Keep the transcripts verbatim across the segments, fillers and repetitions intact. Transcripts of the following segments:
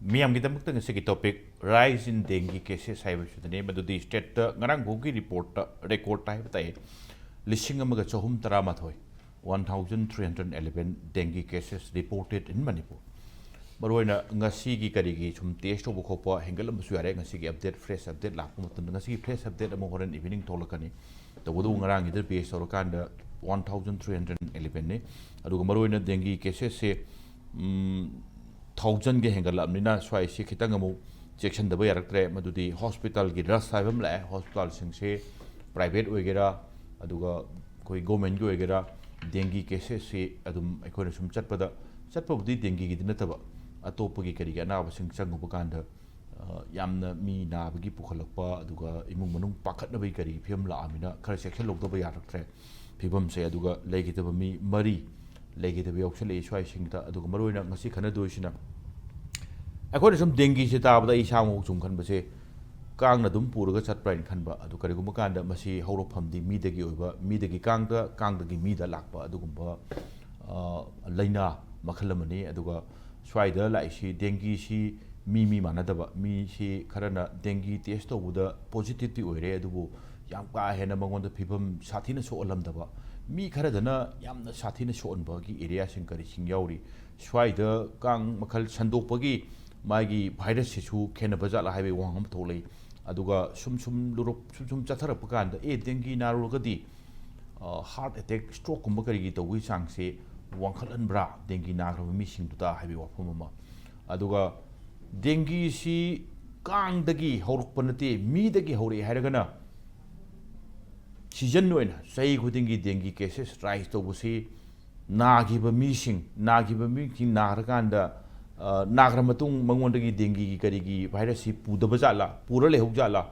ꯃꯤꯌꯥꯝꯒꯤꯗꯃꯛꯇ ꯉꯁꯤꯒꯤ topic, rise in dengue cases ꯍꯥꯏꯕꯁꯤꯗꯅꯤ꯫ ꯃꯗꯨꯗꯤ stateꯇ ꯉꯔꯥꯡ ꯐꯥꯎꯒꯤ reportꯇ, recordꯇ ꯍꯥꯏꯕ ꯇꯥꯏ, ꯂꯤꯁꯤꯡ ꯑꯃꯒ ꯆꯍꯨꯝ ꯇꯔꯥꯃꯥꯊꯣꯏ, one thousand three hundred eleven dengue cases reported in Manipur꯫ ꯃꯔꯨꯑꯣꯏꯅ ꯉꯁꯤꯒꯤ ꯀꯔꯤꯒꯤ ꯁꯨꯝ test ꯇꯧꯕ ꯈꯣꯠꯄ ꯍꯦꯟꯒꯠꯂꯝꯕꯁꯨ ꯌꯥꯔꯦ꯫ ꯉꯁꯤꯒꯤ update, fresh update ꯂꯥꯛꯄ ꯃꯇꯝꯗ, ꯉꯁꯤꯒꯤ fresh update ꯑꯃ ꯍꯣꯔꯦꯟ evening ꯊꯣꯛꯂꯛꯀꯅꯤ꯫ ꯇꯧꯕꯇꯕꯨ ꯉꯔꯥꯡꯒꯤꯗ base ꯇꯧꯔꯀꯥꯟꯗ one thousand three hundred elevenꯅꯤ꯫ ꯑꯗꯨꯒ ꯃꯔꯨꯑꯣꯏꯅ dengue casesꯁꯦ ꯎꯝ, thousandꯒ ꯍꯦꯟꯒꯠꯂꯛꯑꯕꯅꯤꯅ ꯁ꯭ꯋꯥꯏꯁꯤ ꯈꯤꯇꯪ ꯑꯃꯨꯛ ꯆꯦꯛꯁꯤꯟꯗꯕ ꯌꯥꯔꯛꯇ꯭ꯔꯦ꯫ ꯃꯗꯨꯗꯤ hospitalꯒꯤ rush ꯍꯥꯏꯕ ꯑꯃ ꯂꯥꯛꯑꯦ꯫ Hospitalꯁꯤꯡꯁꯦ private ꯑꯣꯏꯒꯦꯔꯥ, ꯑꯗꯨꯒ ꯑꯩꯈꯣꯏ governmentꯀꯤ ꯑꯣꯏꯒꯦꯔꯥ, dengue casesꯁꯤ ꯑꯗꯨꯝ ꯑꯩꯈꯣꯏꯅ ꯁꯨꯝ ꯆꯠꯄꯗ, ꯆꯠꯄꯕꯨꯗꯤ dengueꯒꯤꯗꯤ ꯅꯠꯇꯕ, ꯑꯇꯣꯞꯄꯒꯤ ꯀꯔꯤꯒꯤ ꯑꯅꯥꯕꯁꯤꯡ ꯆꯪꯉꯨꯕ ꯀꯥꯟꯗ, ꯑ, ꯌꯥꯝꯅ ꯃꯤ ꯅꯥꯕꯒꯤ ꯄꯨꯈꯠꯂꯛꯄ, ꯑꯗꯨꯒ ꯏꯃꯨꯡ ꯃꯅꯨꯡ ꯄꯥꯈꯠꯅꯕꯒꯤ ꯀꯔꯤꯒꯤ ꯐꯤꯕꯝ ꯂꯥꯛꯑꯃꯤꯅ ꯈꯔ ꯆꯦꯛꯁꯤꯜꯍꯧꯗꯕ ꯌꯥꯔꯛꯇ꯭ꯔꯦ ꯐꯤꯕꯝꯁꯦ꯫ ꯑꯗꯨꯒ ꯂꯩꯈꯤꯗꯕ ꯃꯤ ꯃꯔꯤ ꯂꯩꯈꯤꯗꯕ ꯌꯥꯎꯁꯜꯂꯛꯏ ꯁ꯭ꯋꯥꯏꯁꯤꯡꯗ꯫ ꯑꯗꯨꯒ ꯃꯔꯨꯑꯣꯏꯅ ꯉꯁꯤ ꯈꯟꯅꯗꯣꯏꯁꯤꯅ ꯑꯩꯈꯣꯏꯅ ꯁꯨꯝ dengueꯁꯦ ꯇꯥꯕꯗ ꯑꯩ ꯏꯁꯥꯃꯛ ꯁꯨꯝ ꯈꯟꯕꯁꯦ ꯀꯥꯡꯅ ꯑꯗꯨꯝ ꯄꯨꯔꯒ ꯆꯠꯄ꯭ꯔꯥ ꯍꯥꯏꯅ ꯈꯟꯕ꯫ ꯑꯗꯨ ꯀꯔꯤꯒꯨꯝꯕ ꯀꯥꯟꯗ ꯃꯁꯤ ꯍꯧꯔꯛꯐꯝꯗꯤ ꯃꯤꯗꯒꯤ ꯑꯣꯏꯕ, ꯃꯤꯗꯒꯤ ꯀꯥꯡꯗ, ꯀꯥꯡꯗꯒꯤ ꯃꯤꯗ ꯂꯥꯛꯄ ꯑꯗꯨꯒꯨꯝꯕ, ꯑ, ꯂꯥꯏꯅꯥ ꯃꯈꯜ ꯑꯃꯅꯤ꯫ ꯑꯗꯨꯒ ꯁ꯭ꯋꯥꯏꯗ ꯂꯥꯛꯏꯁꯤ dengueꯁꯤ ꯃꯤ ꯃꯤ ꯃꯥꯟꯅꯗꯕ, ꯃꯤꯁꯤ ꯈꯔꯅ dengue test ꯇꯧꯕꯗ positiveꯇꯤ ꯑꯣꯏꯔꯦ, ꯑꯗꯨꯕꯨ ꯌꯥꯝ ꯀꯥ ꯍꯦꯟꯅ ꯃꯉꯣꯟꯗ ꯐꯤꯕꯝ ꯁꯥꯊꯤꯅ ꯁꯣꯛꯍꯜꯂꯝꯗꯕ, ꯃꯤ ꯈꯔꯗꯅ ꯌꯥꯝꯅ ꯁꯥꯊꯤꯅ ꯁꯣꯛꯍꯟꯕꯒꯤ areaꯁꯤꯡ ꯀꯔꯤꯁꯤꯡ ꯌꯥꯎꯔꯤ꯫ ꯁ꯭ꯋꯥꯏꯗ ꯀꯥꯡ ꯃꯈꯜ ꯁꯟꯗꯣꯛꯄꯒꯤ ꯃꯥꯒꯤ virusꯁꯤꯁꯨ ꯈꯦꯠꯅꯕ ꯖꯥꯠꯂ ꯍꯥꯏꯕꯒꯤ ꯋꯥꯍꯪ ꯑꯃ ꯊꯣꯛꯂꯛꯏ꯫ ꯑꯗꯨꯒ ꯁꯨꯝ ꯁꯨꯝ ꯂꯨꯔꯛ-, ꯁꯨꯝ ꯁꯨꯝ ꯆꯠꯊꯔꯛꯄ ꯀꯥꯟꯗ, ꯑꯦ, dengue ꯅꯥꯔꯨꯔꯒꯗꯤ, ꯑ, heart attack, strokeꯀꯨꯝꯕ ꯀꯔꯤꯒꯤ ꯇꯧꯕꯒꯤ ꯆꯥꯡꯁꯦ ꯋꯥꯡꯈꯠꯍꯟꯕ꯭ꯔꯥ dengue ꯅꯥꯈ꯭ꯔꯕ ꯃꯤꯁꯤꯡꯗꯨꯗ ꯍꯥꯏꯕꯒꯤ ꯋꯥꯐꯝ ꯑꯃ꯫ ꯑꯗꯨꯒ dengueꯁꯤ ꯀꯥꯡꯗꯒꯤ ꯍꯧꯔꯛꯄ ꯅꯠꯇꯦ, ꯃꯤꯗꯒꯤ ꯍꯧꯔꯛꯑꯦ ꯍꯥꯏꯔꯒꯅ, season ꯑꯣꯏꯅ ꯆꯍꯤ ꯈꯨꯗꯤꯡꯒꯤ dengue cases rise ꯇꯧꯕꯁꯤ ꯅꯥꯈꯤꯕ ꯃꯤꯁꯤꯡ, ꯅꯥꯈꯤꯕ ꯃꯤꯁꯤꯡ ꯅꯥꯈ꯭ꯔꯀꯥꯟꯗ, ꯑ, ꯅꯥꯈ꯭ꯔ ꯃꯇꯨꯡ ꯃꯉꯣꯟꯗꯒꯤ dengueꯒꯤ ꯀꯔꯤꯒꯤ virusꯁꯤ ꯄꯨꯗꯕ ꯖꯥꯠꯂꯥ, ꯄꯨꯔ ꯂꯩꯍꯧ ꯖꯥꯠꯂꯥ?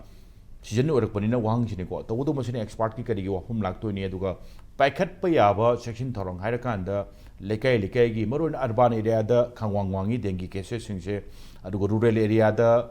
Season ꯑꯣꯏꯔꯛꯄꯅꯤꯅ ꯋꯥꯍꯪꯁꯤꯅꯤꯀꯣ꯫ ꯇꯧꯕꯇꯕꯨ ꯃꯁꯤꯅ expertꯀꯤ ꯀꯔꯤꯒꯤ ꯋꯥꯐꯝ ꯂꯥꯛꯇꯣꯏꯅꯤ? ꯑꯗꯨꯒ ꯄꯥꯏꯈꯠꯄ ꯌꯥꯕ ꯆꯦꯛꯁꯤꯟ ꯊꯧꯔꯥꯡ ꯍꯥꯏꯔꯀꯥꯟꯗ ꯂꯩꯀꯥꯏ ꯂꯩꯀꯥꯏꯒꯤ, ꯃꯔꯨꯑꯣꯏꯅ urban areaꯗ ꯈꯪꯋꯥꯡ ꯋꯥꯡꯉꯤ dengue casesꯁꯤꯡꯁꯦ, ꯑꯗꯨꯒ rural areaꯗ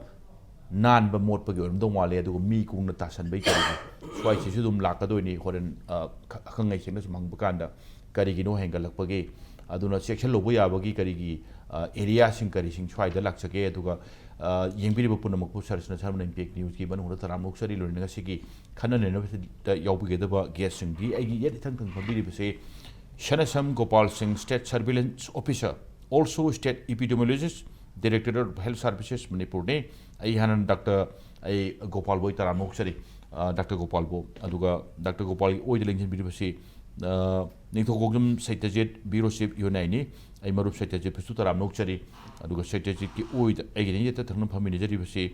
ꯅꯥꯟꯕ ꯃꯣꯠꯄꯒꯤ ꯑꯣꯏꯔꯝꯗꯧ ꯃꯥꯜꯂꯦ, ꯑꯗꯨꯒ ꯃꯤ ꯀꯨꯡꯅ ꯇꯥꯁꯟꯕꯒꯤ ꯀꯔꯤꯒꯤ ꯁ꯭ꯋꯥꯏꯁꯤꯁꯨ ꯑꯗꯨꯝ ꯂꯥꯛꯀꯗꯣꯏꯅꯤ꯫ ꯍꯣꯔꯦꯟ, ꯑ, ꯈ-, ꯑꯈꯪ ꯑꯍꯩꯁꯤꯡꯅ ꯁꯨꯝ ꯍꯪꯕ ꯀꯥꯟꯗ ꯀꯔꯤꯒꯤꯅꯣ ꯍꯦꯟꯒꯠꯂꯛꯄꯒꯤ, ꯑꯗꯨꯅ ꯆꯦꯛꯁꯤꯜꯍꯧꯕ ꯌꯥꯕꯒꯤ ꯀꯔꯤꯒꯤ ꯑꯦꯔꯤꯌꯥꯁꯤꯡ ꯀꯔꯤꯁꯤꯡ ꯁ꯭ꯋꯥꯏꯗ ꯂꯥꯛꯆꯒꯦ꯫ ꯑꯗꯨꯒ ꯑ, ꯌꯦꯡꯕꯤꯔꯤꯕ ꯄꯨꯝꯅꯃꯛꯄꯨ ꯁꯔꯁꯅ ꯁꯔꯃꯅ ꯏꯝꯄꯦꯛ ꯅ꯭ꯌꯨꯁꯀꯤ ꯃꯅꯨꯡꯗ ꯇꯔꯥꯝꯅ ꯑꯣꯛꯆꯔꯤ꯫ ꯂꯣꯏꯅꯅ ꯉꯁꯤꯒꯤ ꯈꯟꯅ ꯅꯩꯅꯕꯗ ꯌꯥꯎꯕꯤꯒꯗꯕ ꯒꯦꯁꯁꯤꯡꯗꯤ ꯑꯩꯒꯤ ꯌꯦꯠ ꯏꯊꯪ ꯊꯪ ꯐꯝꯕꯤꯔꯤꯕꯁꯤ ꯁꯅꯁꯝ ꯒꯣꯄꯥꯜ ꯁꯤꯡ, State Surveillance Officer, also State Epidemiologist, Directorate of Health Services, ꯃꯅꯤꯄꯨꯔꯅꯤ꯫ ꯑꯩ ꯍꯥꯟꯅ ꯗꯥꯛꯇꯔ ꯑꯩ ꯒꯣꯄꯥꯜꯕꯨ ꯑꯩ ꯇꯔꯥꯝꯅ ꯑꯣꯛꯆꯔꯤ꯫ ꯑ, ꯗꯥꯛꯇꯔ ꯒꯣꯄꯥꯜꯕꯨ꯫ ꯑꯗꯨꯒ ꯗꯥꯛꯇꯔ ꯒꯣꯄꯥꯜꯒꯤ ꯑꯣꯏꯗ ꯂꯦꯡꯁꯤꯟꯕꯤꯔꯤꯕꯁꯤ, ꯑ, ꯅꯤꯡꯊꯧ ꯈꯣꯡꯖꯝ ꯁꯩꯇꯖꯤꯠ, ꯕ꯭ꯌꯨꯔꯣ ꯆꯤꯐ, ꯌꯨ ꯑꯦꯟ ꯑꯥꯏꯅꯤ꯫ ꯑꯩ ꯃꯔꯨꯞ ꯁꯩꯇꯖꯤꯠꯄꯨꯁꯨ ꯇꯔꯥꯝꯅ ꯑꯣꯛꯆꯔꯤ꯫ ꯑꯗꯨꯒ ꯁꯩꯇꯖꯤꯠꯀꯤ ꯑꯣꯏꯗ ꯑꯩꯒꯤ ꯌꯦꯠꯇ ꯊꯪꯅ ꯐꯝꯃꯤꯟꯅꯖꯔꯤꯕꯁꯤ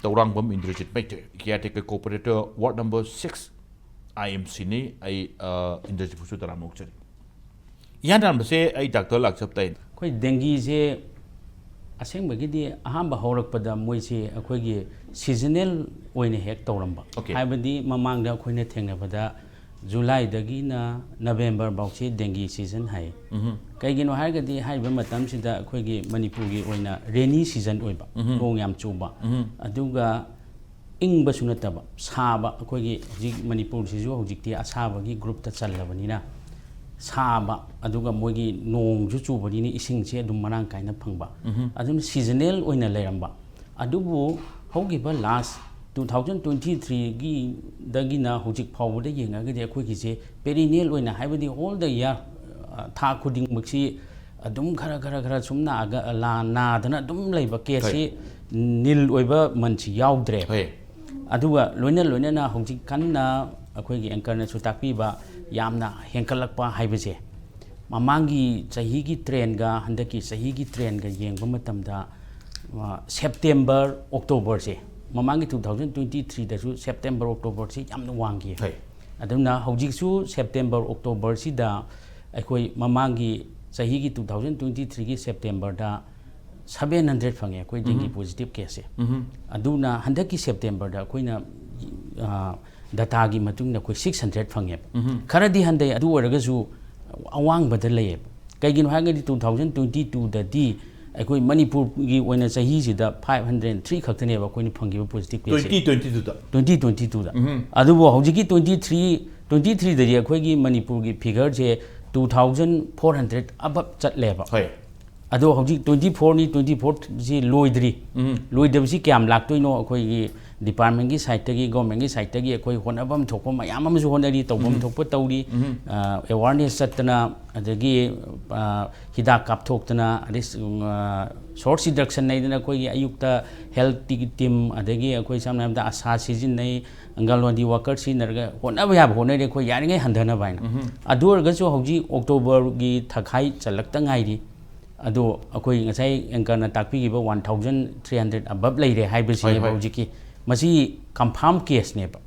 Tourangbam Indrajit ꯃꯩꯇ꯭ꯔꯦ, caretaker cooperator, ward number six, I M C ꯅꯤ꯫ ꯑꯩ, ꯑ, ꯏꯟꯗ꯭ꯔꯖꯤꯠꯄꯨꯁꯨ ꯇꯔꯥꯝꯅ ꯑꯣꯛꯆꯔꯤ꯫ ꯏꯍꯥꯟ ꯍꯥꯟꯕꯁꯦ ꯑꯩ ꯗꯥꯛꯇꯔ ꯂꯥꯛꯆꯞ ꯇꯥꯏ꯫ ꯑꯩꯈꯣꯏ ꯗꯦꯡꯒꯤꯁꯦ ꯑꯁꯦꯡꯕꯒꯤꯗꯤ ꯑꯍꯥꯟꯕ ꯍꯧꯔꯛꯄꯗ ꯃꯣꯏꯁꯤ ꯑꯩꯈꯣꯏꯒꯤ ꯁꯤꯖꯅꯦꯜ ꯑꯣꯏꯅ ꯍꯦꯛ ꯇꯧꯔꯝꯕ꯫ Okay. ꯍꯥꯏꯕꯗꯤ ꯃꯃꯥꯡꯗ ꯑꯩꯈꯣꯏꯅ ꯊꯦꯡꯅꯕꯗ ꯖꯨꯂꯥꯏꯗꯒꯤꯅ ꯅꯕꯦꯝꯕꯔ ꯐꯥꯎꯁꯤ ꯗꯦꯡꯒꯤ ꯁꯤꯖꯟ ꯍꯥꯏ꯫ ꯎꯝꯍꯨꯝ꯫ ꯀꯩꯒꯤꯅꯣ ꯍꯥꯏꯔꯒꯗꯤ ꯍꯥꯏꯔꯤꯕ ꯃꯇꯝꯁꯤꯗ ꯑꯩꯈꯣꯏꯒꯤ ꯃꯅꯤꯄꯨꯔꯒꯤ ꯑꯣꯏꯅ ꯔꯦꯅꯤ ꯁꯤꯖꯟ ꯑꯣꯏꯕ, ꯎꯝꯍꯨꯝ꯫ ꯅꯣꯡ ꯌꯥꯝ ꯆꯨꯕ, ꯎꯝꯍꯨꯝ꯫ ꯑꯗꯨꯒ ꯏꯪꯕꯁꯨ ꯅꯠꯇꯕ, ꯁꯥꯕ, ꯑꯩꯈꯣꯏꯒꯤ ꯍꯧꯖꯤꯛ ꯃꯅꯤꯄꯨꯔꯁꯤꯁꯨ ꯍꯧꯖꯤꯛꯇꯤ ꯑꯁꯥꯕꯒꯤ ꯒ꯭ꯔꯨꯞꯇ ꯆꯜꯂꯕꯅꯤꯅ, ꯁꯥꯕ, ꯑꯗꯨꯒ ꯃꯣꯏꯒꯤ ꯅꯣꯡꯁꯨ ꯆꯨꯕꯅꯤꯅ ꯏꯁꯤꯡꯁꯦ ꯑꯗꯨꯝ ꯃꯔꯥꯡ ꯀꯥꯏꯅ ꯐꯪꯕ, ꯎꯝꯍꯨꯝ꯫ ꯑꯗꯨꯅ ꯁꯤꯖꯅꯦꯜ ꯑꯣꯏꯅ ꯂꯩꯔꯝꯕ꯫ ꯑꯗꯨꯕꯨ ꯍꯧꯈꯤꯕ ꯂꯥꯁ ꯇꯨ ꯊꯥꯎꯖꯟ ꯇ꯭ꯋꯦꯟꯇꯤ ꯊ꯭ꯔꯤꯒꯤꯗꯒꯤꯅ ꯍꯧꯖꯤꯛ ꯐꯥꯎꯕꯗ ꯌꯦꯡꯉꯒꯗꯤ ꯑꯩꯈꯣꯏꯒꯤꯁꯦ ꯄꯦꯔꯤꯅꯦꯜ ꯑꯣꯏꯅ, ꯍꯥꯏꯕꯗꯤ ꯑꯣꯜ ꯗ ꯏꯌꯥꯔ, ꯊꯥ ꯈꯨꯗꯤꯡꯃꯛꯁꯤ ꯑꯗꯨꯝ ꯈꯔ ꯈꯔ ꯈꯔ ꯁꯨꯝ ꯅꯥꯒ-, ꯂꯥ-, ꯅꯥꯗꯅ ꯑꯗꯨꯝ ꯂꯩꯕ ꯀꯦꯁꯁꯤ ꯍꯣꯏ꯫ ꯅꯤꯜ ꯑꯣꯏꯕ ꯃꯟꯁꯤ ꯌꯥꯎꯗ꯭ꯔꯦ꯫ ꯍꯣꯏ꯫ ꯑꯗꯨꯒ ꯂꯣꯏꯅ ꯂꯣꯏꯅꯅ ꯍꯧꯖꯤꯛ ꯀꯟꯅ ꯑꯩꯈꯣꯏꯒꯤ ꯑꯦꯡꯀꯔꯅꯁꯨ ꯇꯥꯛꯄꯤꯕ ꯌꯥꯝꯅ ꯍꯦꯟꯀꯠꯂꯛꯄ ꯍꯥꯏꯕꯁꯦ, ꯃꯃꯥꯡꯒꯤ ꯆꯍꯤꯒꯤ ꯇ꯭ꯔꯦꯟꯒ ꯍꯟꯗꯛꯀꯤ ꯆꯍꯤꯒꯤ ꯇ꯭ꯔꯦꯟꯒ ꯌꯦꯡꯕ ꯃꯇꯝꯗ, ꯑ, ꯁꯦꯞꯇꯦꯝꯕꯔ, ꯑꯣꯛꯇꯣꯕꯔꯁꯦ, ꯃꯃꯥꯡꯒꯤ ꯇꯨ ꯊꯥꯎꯖꯟ ꯇ꯭ꯋꯦꯟꯇꯤ ꯊ꯭ꯔꯤꯗꯁꯨ ꯁꯦꯞꯇꯦꯝꯕꯔ, ꯑꯣꯛꯇꯣꯕꯔꯁꯤ ꯌꯥꯝꯅ ꯋꯥꯡꯈꯤ꯫ ꯍꯣꯏ꯫ ꯑꯗꯨꯅ ꯍꯧꯖꯤꯛꯁꯨ ꯁꯦꯞꯇꯦꯝꯕꯔ, ꯑꯣꯛꯇꯣꯕꯔꯁꯤꯗ ꯑꯩꯈꯣꯏ ꯃꯃꯥꯡꯒꯤ ꯆꯍꯤꯒꯤ ꯇꯨ ꯊꯥꯎꯖꯟ ꯇ꯭ꯋꯦꯟꯇꯤ ꯊ꯭ꯔꯤꯒꯤ ꯁꯦꯞꯇꯦꯝꯕꯔꯗ ꯁꯕꯦꯟ ꯍꯟꯗ꯭ꯔꯦꯠ ꯐꯪꯉꯦ ꯑꯩꯈꯣꯏ ꯗꯦꯡꯒꯤ ꯎꯝꯍꯨꯝ꯫ ꯄꯣꯖꯤꯇꯤꯚ ꯀꯦꯁꯁꯦ꯫ ꯎꯝꯍꯨꯝ꯫ ꯑꯗꯨꯅ ꯍꯟꯗꯛꯀꯤ ꯁꯦꯞꯇꯦꯝꯕꯔꯗ ꯑꯩꯈꯣꯏꯅ, ꯑ, ꯗꯇꯥꯒꯤ ꯃꯇꯨꯡ ꯏꯟꯅ ꯑꯩꯈꯣꯏ ꯁꯤꯛꯁ ꯍꯟꯗ꯭ꯔꯦꯠ ꯐꯪꯉꯦꯕ꯫ ꯎꯝꯍꯨꯝ꯫ ꯈꯔꯗꯤ ꯍꯟꯊꯩ, ꯑꯗꯨ ꯑꯣꯏꯔꯒꯁꯨ ꯑꯋꯥꯡꯕꯗ ꯂꯩꯌꯦꯕ꯫ ꯀꯩꯒꯤꯅꯣ ꯍꯥꯏꯔꯒꯗꯤ ꯇꯨ ꯊꯥꯎꯖꯟ ꯇ꯭ꯋꯦꯟꯇꯤ ꯇꯨꯗꯗꯤ ꯑꯩꯈꯣꯏ ꯃꯅꯤꯄꯨꯔꯒꯤ ꯑꯣꯏꯅ ꯆꯍꯤꯁꯤꯗ ꯐꯥꯏꯚ ꯍꯟꯗ꯭ꯔꯦꯠ ꯊ꯭ꯔꯤ ꯈꯛꯇꯅꯦꯕ ꯑꯩꯈꯣꯏꯅ ꯐꯪꯈꯤꯕ ꯄꯣꯖꯤꯇꯤꯚ ꯀꯦꯁꯁꯦ꯫ ꯇ꯭ꯋꯦꯟꯇꯤ ꯇ꯭ꯋꯦꯟꯇꯤ ꯇꯨꯗ? ꯇ꯭ꯋꯦꯟꯇꯤ ꯇ꯭ꯋꯦꯟꯇꯤ ꯇꯨꯗ꯫ ꯎꯝꯍꯨꯝ꯫ ꯑꯗꯨꯕꯨ ꯍꯧꯖꯤꯛꯀꯤ ꯇ꯭ꯋꯦꯟꯇꯤ ꯊ꯭ꯔꯤ, ꯇ꯭ꯋꯦꯟꯇꯤ ꯊ꯭ꯔꯤꯗꯗꯤ ꯑꯩꯈꯣꯏꯒꯤ ꯃꯅꯤꯄꯨꯔꯒꯤ ꯐꯤꯒꯔꯁꯦ two thousand four hundred above ꯆꯠꯂꯦꯕ꯫ ꯍꯣꯏ꯫ ꯑꯗꯣ ꯍꯧꯖꯤꯛ twenty fourꯅꯤ, twenty fourꯁꯤ ꯂꯣꯏꯗ꯭ꯔꯤ꯫ ꯎꯝ꯫ ꯂꯣꯏꯗꯕꯁꯤ ꯀꯌꯥꯝ ꯂꯥꯛꯇꯣꯏꯅꯣ? ꯑꯩꯈꯣꯏꯒꯤ departmentꯀꯤ sideꯇꯒꯤ, governmentꯀꯤ sideꯇꯒꯤ ꯑꯩꯈꯣꯏ ꯍꯣꯠꯅꯐꯝ ꯊꯣꯛꯄ ꯃꯌꯥꯝ ꯑꯃꯁꯨ ꯍꯣꯠꯅꯔꯤ, ꯇꯧꯐꯝ ꯊꯣꯛꯄ ꯇꯧꯔꯤ꯫ ꯑ, awareness ꯆꯠꯇꯅ, ꯑꯗꯒꯤ, ꯑ, ꯍꯤꯗꯥꯛ ꯀꯥꯞꯊꯣꯛꯇꯅ, ꯑꯗꯩ, ꯎꯝ, ꯑ, source reduction ꯍꯥꯏꯗꯅ ꯑꯩꯈꯣꯏꯒꯤ ꯑꯌꯨꯛꯇ health team, ꯑꯗꯒꯤ ꯑꯩꯈꯣꯏ ꯁꯝꯅ ꯍꯥꯏꯔꯕꯗ ꯑꯁꯥ ꯁꯤꯖꯤꯟꯅꯩ, ꯑꯪꯒꯜꯋꯥꯗꯤ worker ꯁꯤꯖꯤꯟꯅꯔꯒ ꯍꯣꯠꯅꯕ ꯌꯥꯕ ꯍꯣꯠꯅꯔꯤ ꯑꯩꯈꯣꯏ ꯌꯥꯔꯤꯉꯩ ꯍꯟꯊꯅꯕ ꯍꯥꯏꯅ꯫ ꯑꯗꯨ ꯑꯣꯏꯔꯒꯁꯨ ꯍꯧꯖꯤꯛ Octoberꯒꯤ ꯊꯥꯈꯥꯏ ꯆꯜꯂꯛꯇ ꯉꯥꯏꯔꯤ꯫ ꯑꯗꯣ ꯑꯩꯈꯣꯏ ꯉꯁꯥꯏ anchorꯅ ꯇꯥꯛꯄꯤꯈꯤꯕ one thousand three hundred above ꯂꯩꯔꯦ ꯍꯥꯏꯕꯁꯤꯅꯦꯕ ꯍꯣꯏ, ꯍꯣꯏ꯫ ꯍꯧꯖꯤꯛꯀꯤ꯫ ꯃꯁꯤ confirm caseꯅꯦꯕ꯫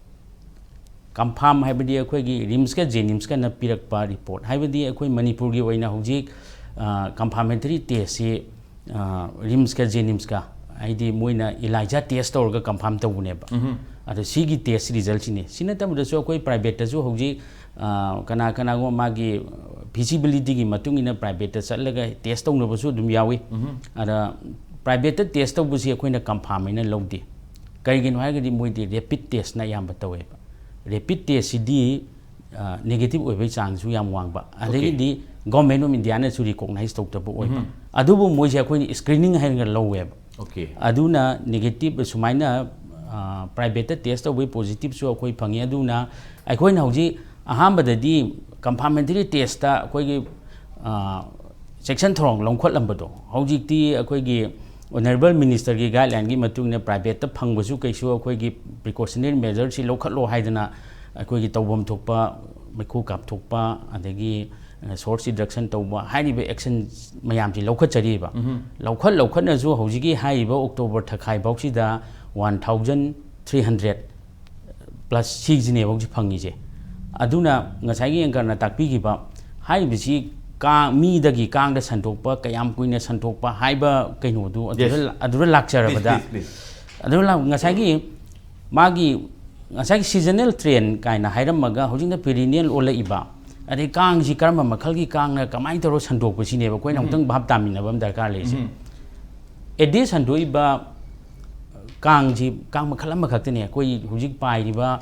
Confirm ꯍꯥꯏꯕꯗꯤ ꯑꯩꯈꯣꯏꯒꯤ RIMSꯀ JNIMSꯀꯅ ꯄꯤꯔꯛꯄ report꯫ ꯍꯥꯏꯕꯗꯤ ꯑꯩꯈꯣꯏ ꯃꯅꯤꯄꯨꯔꯒꯤ ꯑꯣꯏꯅ ꯍꯧꯖꯤꯛ, ꯑ, confirmatory testꯁꯤ, ꯑ, RIMSꯀ JNIMSꯀ, ꯍꯥꯏꯗꯤ ꯃꯣꯏꯅ ELISA test ꯇꯧꯔꯒ confirm ꯇꯧꯕꯅꯦꯕ꯫ ꯑꯗꯣ ꯁꯤꯒꯤ test resultꯁꯤꯅꯤ꯫ ꯁꯤ ꯅꯠꯇꯕꯗꯁꯨ ꯑꯩꯈꯣꯏ privateꯇꯁꯨ ꯍꯧꯖꯤꯛ, ꯑ, ꯀꯅꯥ ꯀꯅꯥꯒꯨꯝꯕ ꯃꯥꯒꯤ feasibilityꯒꯤ ꯃꯇꯨꯡ ꯏꯟꯅ privateꯇ ꯆꯠꯂꯒ test ꯇꯧꯅꯕꯁꯨ ꯑꯗꯨꯝ ꯌꯥꯎꯏ꯫ ꯑꯗ privateꯇ test ꯇꯧꯕꯁꯤ ꯑꯩꯈꯣꯏꯅ confirm ꯍꯥꯏꯅ ꯂꯧꯗꯦ꯫ ꯀꯔꯤꯒꯤꯅꯣ ꯍꯥꯏꯔꯒꯗꯤ ꯃꯣꯏꯗꯤ rapid testꯅ ꯑꯌꯥꯝꯕ ꯇꯧꯋꯦꯕ꯫ Rapid testꯁꯤꯗꯤ, ꯑ, negative ꯑꯣꯏꯕꯒꯤ ꯆꯥꯡꯁꯨ ꯌꯥꯝ ꯋꯥꯡꯕ, ꯑꯗꯒꯤꯗꯤ Government of Indiaꯅꯁꯨ recognize ꯇꯧꯗꯕ ꯑꯣꯏꯕ꯫ ꯑꯗꯨꯕꯨ ꯃꯣꯏꯁꯦ ꯑꯩꯈꯣꯏꯅ screening ꯍꯥꯏꯔꯒ ꯂꯧꯋꯦꯕ꯫ Okay꯫ ꯑꯗꯨꯅ negative ꯁꯨꯃꯥꯏꯅ, ꯑ, privateꯇ test ꯇꯧꯕꯒꯤ positiveꯁꯨ ꯑꯩꯈꯣꯏ ꯐꯪꯉꯤ꯫ ꯑꯗꯨꯅ ꯑꯩꯈꯣꯏꯅ ꯍꯧꯖꯤꯛ ꯑꯍꯥꯟꯕꯗꯗꯤ confirmatory testꯇ ꯑꯩꯈꯣꯏꯒꯤ, ꯑ, ꯆꯦꯛꯁꯤꯟ ꯊꯧꯔꯥꯡ ꯂꯧꯈꯠꯂꯝꯕꯗꯣ ꯍꯧꯖꯤꯛꯇꯤ ꯑꯩꯈꯣꯏꯒꯤ Honourable Ministerꯒꯤ guidelineꯒꯤ ꯃꯇꯨꯡ ꯏꯟꯅ privateꯇ ꯐꯪꯕꯁꯨ ꯀꯩꯁꯨ ꯑꯩꯈꯣꯏꯒꯤ precautionary measureꯁꯤ ꯂꯧꯈꯠꯂꯣ ꯍꯥꯏꯗꯅ ꯑꯩꯈꯣꯏꯒꯤ ꯇꯧꯐꯝ ꯊꯣꯛꯄ ꯃꯩꯈꯨ ꯀꯥꯞꯊꯣꯛꯄ, ꯑꯗꯒꯤ, ꯑ, source reduction ꯇꯧꯕ ꯍꯥꯏꯔꯤꯕ action ꯃꯌꯥꯝꯁꯤ ꯂꯧꯈꯠꯆꯔꯤꯕ꯫ ꯂꯧꯈꯠ ꯂꯧꯈꯠꯅꯁꯨ ꯍꯧꯖꯤꯛꯀꯤ ꯍꯥꯏꯔꯤꯕ October ꯊꯥꯈꯥꯏ ꯐꯥꯎꯁꯤꯗ one thousand three hundred plus ꯁꯤꯁꯤꯅꯦꯕ ꯍꯧꯖꯤꯛ ꯐꯪꯉꯤꯁꯦ꯫ ꯑꯗꯨꯅ ꯉꯁꯥꯏꯒꯤ anchorꯅ ꯇꯥꯛꯄꯤꯈꯤꯕ ꯍꯥꯏꯔꯤꯕꯁꯤ ꯀꯥꯡ, ꯃꯤꯗꯒꯤ ꯀꯥꯡꯗ ꯁꯟꯗꯣꯛꯄ, ꯀꯌꯥꯝ ꯀꯨꯏꯅ ꯁꯟꯗꯣꯛꯄ ꯍꯥꯏꯕ ꯀꯩꯅꯣꯗꯨ ꯑꯗꯨꯗ, Yes꯫ ꯑꯗꯨꯗ ꯂꯥꯛꯆꯔꯕꯗ, Please, please, please꯫ ꯑꯗꯨꯗ ꯂꯥꯛ-, ꯉꯁꯥꯏꯒꯤ ꯃꯥꯒꯤ, ꯉꯁꯥꯏꯒꯤ seasonal trend ꯀꯥꯏꯅ ꯍꯥꯏꯔꯝꯃꯒ ꯍꯧꯖꯤꯛꯅ perennial ꯑꯣꯜꯂꯛꯏꯕ, ꯑꯗꯩ ꯀꯥꯡꯁꯤ ꯀꯔꯝꯕ ꯃꯈꯜꯒꯤ ꯀꯥꯡꯅ ꯀꯃꯥꯏꯅ ꯇꯧꯔꯒ ꯁꯟꯗꯣꯛꯄꯁꯤꯅꯦꯕ ꯑꯩꯈꯣꯏꯅ ꯑꯃꯨꯛꯇꯪ ꯚꯥꯞ ꯇꯥꯃꯤꯟꯅꯕ ꯑꯃ ꯗꯔꯀꯥꯔ ꯂꯩꯔꯤꯁꯦ꯫ Aedes ꯁꯟꯗꯣꯛꯏꯕ ꯀꯥꯡꯁꯤ ꯀꯥꯡ ꯃꯈꯜ ꯑꯃꯈꯛꯇꯅꯦ꯫ ꯑꯩꯈꯣꯏ ꯍꯧꯖꯤꯛ ꯄꯥꯏꯔꯤꯕ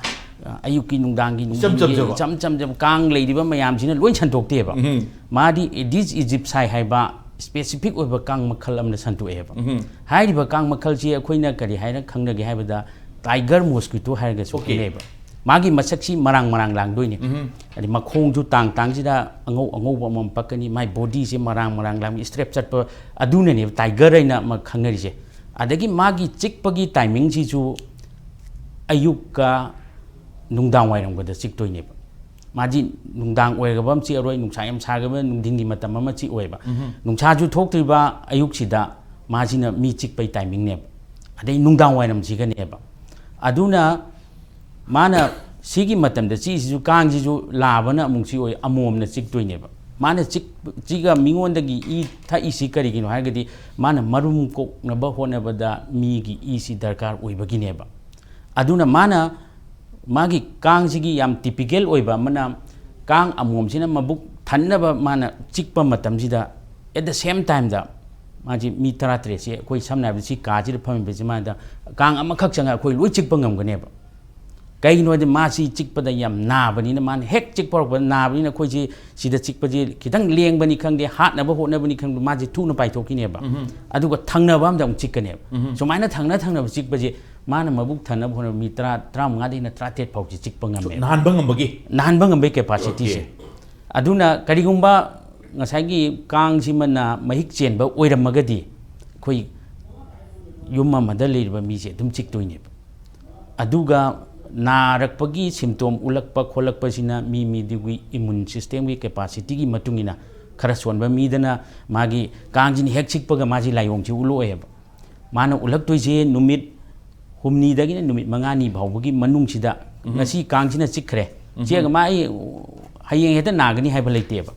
ꯑꯌꯨꯛꯀꯤ, ꯅꯨꯡꯗꯥꯡꯒꯤ, ꯏꯆꯝ ꯅꯨꯡꯊꯤꯜꯒꯤ ꯆꯝꯖꯕ꯫ ꯏꯆꯝ ꯆꯝꯖꯕ ꯀꯥꯡ ꯂꯩꯔꯤꯕ ꯃꯌꯥꯝꯁꯤꯅ ꯂꯣꯏ ꯁꯟꯗꯣꯛꯇꯦꯕ꯫ ꯎꯝ꯫ ꯃꯥꯗꯤ ꯑꯦꯗꯤꯁ ꯏꯖꯤꯞꯁꯥꯏ ꯍꯥꯏꯕ ꯁ꯭ꯄꯦꯁꯤꯐꯤꯛ ꯑꯣꯏꯕ ꯀꯥꯡ ꯃꯈꯜ ꯑꯃꯅ ꯁꯟꯗꯣꯛꯑꯦꯕ꯫ ꯎꯝ꯫ ꯍꯥꯏꯔꯤꯕ ꯀꯥꯡ ꯃꯈꯜꯁꯤ ꯑꯩꯈꯣꯏꯅ ꯀꯔꯤ ꯍꯥꯏꯅ ꯈꯪꯅꯒꯦ ꯍꯥꯏꯕꯗ, ꯇꯥꯏꯒꯔ ꯃꯣꯁꯀꯤꯇꯣ ꯍꯥꯏꯔꯒꯁꯨ Okay. ꯈꯪꯅꯩꯕ꯫ ꯃꯥꯒꯤ ꯃꯁꯛꯁꯤ ꯃꯔꯥꯡ ꯃꯔꯥꯡ ꯂꯥꯡꯗꯣꯏꯅꯤ꯫ ꯎꯝ꯫ ꯍꯥꯏꯗꯤ ꯃꯈꯣꯡꯁꯨ ꯇꯥꯡ ꯇꯥꯡꯁꯤꯗ ꯑꯉꯧ ꯑꯉꯧꯕ ꯑꯃꯃꯝ ꯄꯛꯀꯅꯤ, ꯃꯥꯏ ꯕꯣꯗꯤꯁꯦ ꯃꯔꯥꯡ ꯃꯔꯥꯡ ꯂꯥꯡ, ꯏꯁꯇ꯭ꯔꯦꯞ ꯆꯠꯄ, ꯑꯗꯨꯅꯅꯦꯕ ꯇꯥꯏꯒꯔ ꯍꯥꯏꯅ ꯑꯃ ꯈꯪꯅꯔꯤꯁꯦ꯫ ꯑꯗꯒꯤ ꯃꯥꯒꯤ ꯆꯤꯛꯄꯒꯤ ꯇꯥꯏꯃꯤꯡꯁꯤꯁꯨ ꯑꯌꯨꯛꯀ ꯅꯨꯡꯗꯥꯡ ꯋꯥꯏꯔꯝꯒꯗ ꯆꯤꯛꯇꯣꯏꯅꯦꯕ꯫ ꯃꯥꯗꯤ ꯅꯨꯡꯗꯥꯡ ꯑꯣꯏꯔꯒꯕ ꯑꯃ ꯆꯤꯛꯑꯔꯣꯏ, ꯅꯨꯡꯁꯥ ꯌꯥꯝ ꯁꯥꯒꯕ ꯅꯨꯡꯊꯤꯟꯒꯤ ꯃꯇꯝ ꯑꯃ ꯆꯤꯛꯑꯣꯏꯕ꯫ ꯅꯨꯡꯁꯥꯁꯨ ꯊꯣꯛꯇ꯭ꯔꯤꯕ ꯑꯌꯨꯛꯁꯤꯗ ꯃꯥꯁꯤꯅ ꯃꯤ ꯆꯤꯛꯄꯩ ꯇꯥꯏꯃꯤꯡꯅꯦꯕ꯫ ꯑꯗꯩ ꯅꯨꯡꯗꯥꯡ ꯋꯥꯏꯔꯝꯁꯤꯒꯅꯦꯕ꯫ ꯑꯗꯨꯅ ꯃꯥꯅ ꯁꯤꯒꯤ ꯃꯇꯝꯗ ꯆꯤꯛꯏꯁꯤꯁꯨ, ꯀꯥꯡꯁꯤꯁꯨ ꯂꯥꯕꯅ ꯑꯃꯨꯛ ꯆꯤꯛꯑꯣꯏ, ꯑꯃꯣꯝꯅ ꯆꯤꯛꯇꯣꯏꯅꯦꯕ꯫ ꯃꯥꯅ ꯆꯤꯛ-, ꯆꯤꯛꯑ ꯃꯤꯉꯣꯟꯗꯒꯤ ꯏ ꯊꯛꯏꯁꯤ ꯀꯔꯤꯒꯤꯅꯣ ꯍꯥꯏꯔꯒꯗꯤ, ꯃꯥꯅ ꯃꯔꯨꯝ ꯀꯣꯛꯅꯕ ꯍꯣꯠꯅꯕꯗ ꯃꯤꯒꯤ ꯏꯁꯤ ꯗꯔꯀꯥꯔ ꯑꯣꯏꯕꯒꯤꯅꯦꯕ꯫ ꯑꯗꯨꯅ ꯃꯥꯅ ꯃꯥꯒꯤ ꯀꯥꯡꯁꯤꯒꯤ ꯌꯥꯝ ꯇꯤꯄꯤꯀꯦꯜ ꯑꯣꯏꯕ ꯑꯃꯅ, ꯀꯥꯡ ꯑꯃꯣꯝꯁꯤꯅ ꯃꯕꯨꯛ ꯊꯟꯅꯕ ꯃꯥꯅ ꯆꯤꯛꯄ ꯃꯇꯝꯁꯤꯗ, at the same time ꯗ ꯃꯥꯁꯤ ꯃꯤ ꯇꯔꯥꯇꯔꯦꯠꯁꯦ, ꯑꯩꯈꯣꯏ ꯁꯝꯅ ꯍꯥꯏꯔꯕꯗ ꯁꯤ ꯀꯥꯁꯤꯗ ꯐꯝꯃꯤꯕꯁꯤ ꯃꯥꯗ ꯀꯥꯡ ꯑꯃꯈꯛ ꯆꯪꯉꯒ ꯑꯩꯈꯣꯏ ꯂꯣꯏ ꯆꯤꯛꯄ ꯉꯝꯒꯅꯦꯕ꯫ ꯀꯩꯒꯤꯅꯣ ꯍꯥꯏꯗꯤ ꯃꯥꯁꯤ ꯆꯤꯛꯄꯗ ꯌꯥꯝ ꯅꯥꯕꯅꯤꯅ, ꯃꯥꯅ ꯍꯦꯛ ꯆꯤꯛꯄ ꯍꯧꯔꯛꯄꯗ ꯅꯥꯕꯅꯤꯅ, ꯑꯩꯈꯣꯏꯁꯤ ꯁꯤꯗ ꯆꯤꯛꯄꯁꯤ ꯈꯤꯇꯪ ꯂꯦꯡꯕꯅꯤ ꯈꯪꯗꯦ, ꯍꯥꯠꯅꯕ ꯍꯣꯠꯅꯕꯅꯤ ꯈꯪꯗꯦ, ꯃꯥꯁꯤ ꯊꯨꯅ ꯄꯥꯏꯊꯣꯛꯈꯤꯅꯦꯕ꯫ ꯑꯗꯨꯒ ꯊꯪꯅꯕ ꯑꯝꯗ ꯑꯃꯨꯛ ꯆꯤꯛꯀꯅꯦꯕ꯫ ꯁꯨꯃꯥꯏꯅ ꯊꯪꯅ ꯊꯪꯅꯕ ꯆꯤꯛꯄꯁꯦ ꯃꯥꯅ ꯃꯕꯨꯛ ꯊꯟꯅꯕ ꯍꯣꯠꯅꯕ ꯃꯤ ꯇꯔꯥ, ꯇꯔꯥꯃꯉꯥꯗꯩꯅ ꯇꯔꯥꯇꯔꯦꯠ ꯐꯥꯎꯁꯤ ꯆꯤꯛꯄ ꯉꯝꯃꯦꯕ꯫ ꯅꯥꯍꯟꯕ ꯉꯝꯕꯒꯤ꯫ ꯅꯥꯍꯟꯕ ꯉꯝꯕꯒꯤ ꯀꯦꯄꯥꯁꯤꯇꯤꯁꯦ꯫ Okay. ꯑꯗꯨꯅ ꯀꯔꯤꯒꯨꯝꯕ ꯉꯁꯥꯏꯒꯤ ꯀꯥꯡꯁꯤꯃꯅ ꯃꯍꯤꯛ ꯆꯦꯟꯕ ꯑꯣꯏꯔꯝꯃꯒꯗꯤ, ꯑꯩꯈꯣꯏ ꯌꯨꯝ ꯑꯃꯗ ꯂꯩꯔꯤꯕ ꯃꯤꯁꯦ ꯑꯗꯨꯝ ꯆꯤꯛꯇꯣꯏꯅꯦꯕ꯫ ꯑꯗꯨꯒ ꯅꯥꯔꯛꯄꯒꯤ ꯁꯤꯝꯇꯣꯝ ꯎꯠꯂꯛꯄ ꯈꯣꯠꯂꯛꯄꯁꯤꯅ ꯃꯤ ꯃꯤꯗꯨꯒꯤ ꯏꯃ꯭ꯌꯨꯟ ꯁꯤꯁꯇꯦꯝꯒꯤ ꯀꯦꯄꯥꯁꯤꯇꯤꯒꯤ ꯃꯇꯨꯡ ꯏꯟꯅ, ꯈꯔ ꯁꯣꯟꯕ ꯃꯤꯗꯅ ꯃꯥꯒꯤ ꯀꯥꯡꯁꯤꯅ ꯍꯦꯛ ꯆꯤꯛꯄꯒ ꯃꯥꯁꯤ ꯂꯥꯏꯑꯣꯡꯁꯤ ꯎꯠꯂꯛꯑꯣꯏꯕ꯫ ꯃꯥꯅ ꯎꯠꯂꯛꯇꯣꯏꯁꯦ ꯅꯨꯃꯤꯠ ꯍꯨꯝꯅꯤꯗꯒꯤꯅ ꯅꯨꯃꯤꯠ ꯃꯉꯥꯅꯤ ꯐꯥꯎꯕꯒꯤ ꯃꯅꯨꯡꯁꯤꯗ, ꯉꯁꯤ ꯀꯥꯡꯁꯤꯅ ꯆꯤꯛꯈ꯭ꯔꯦ, ꯆꯤꯛꯑꯒ ꯃꯥ ꯑꯩ ꯍꯌꯦꯡ ꯍꯦꯛꯇ ꯅꯥꯒꯅꯤ ꯍꯥꯏꯕ ꯂꯩꯇꯦꯕ꯫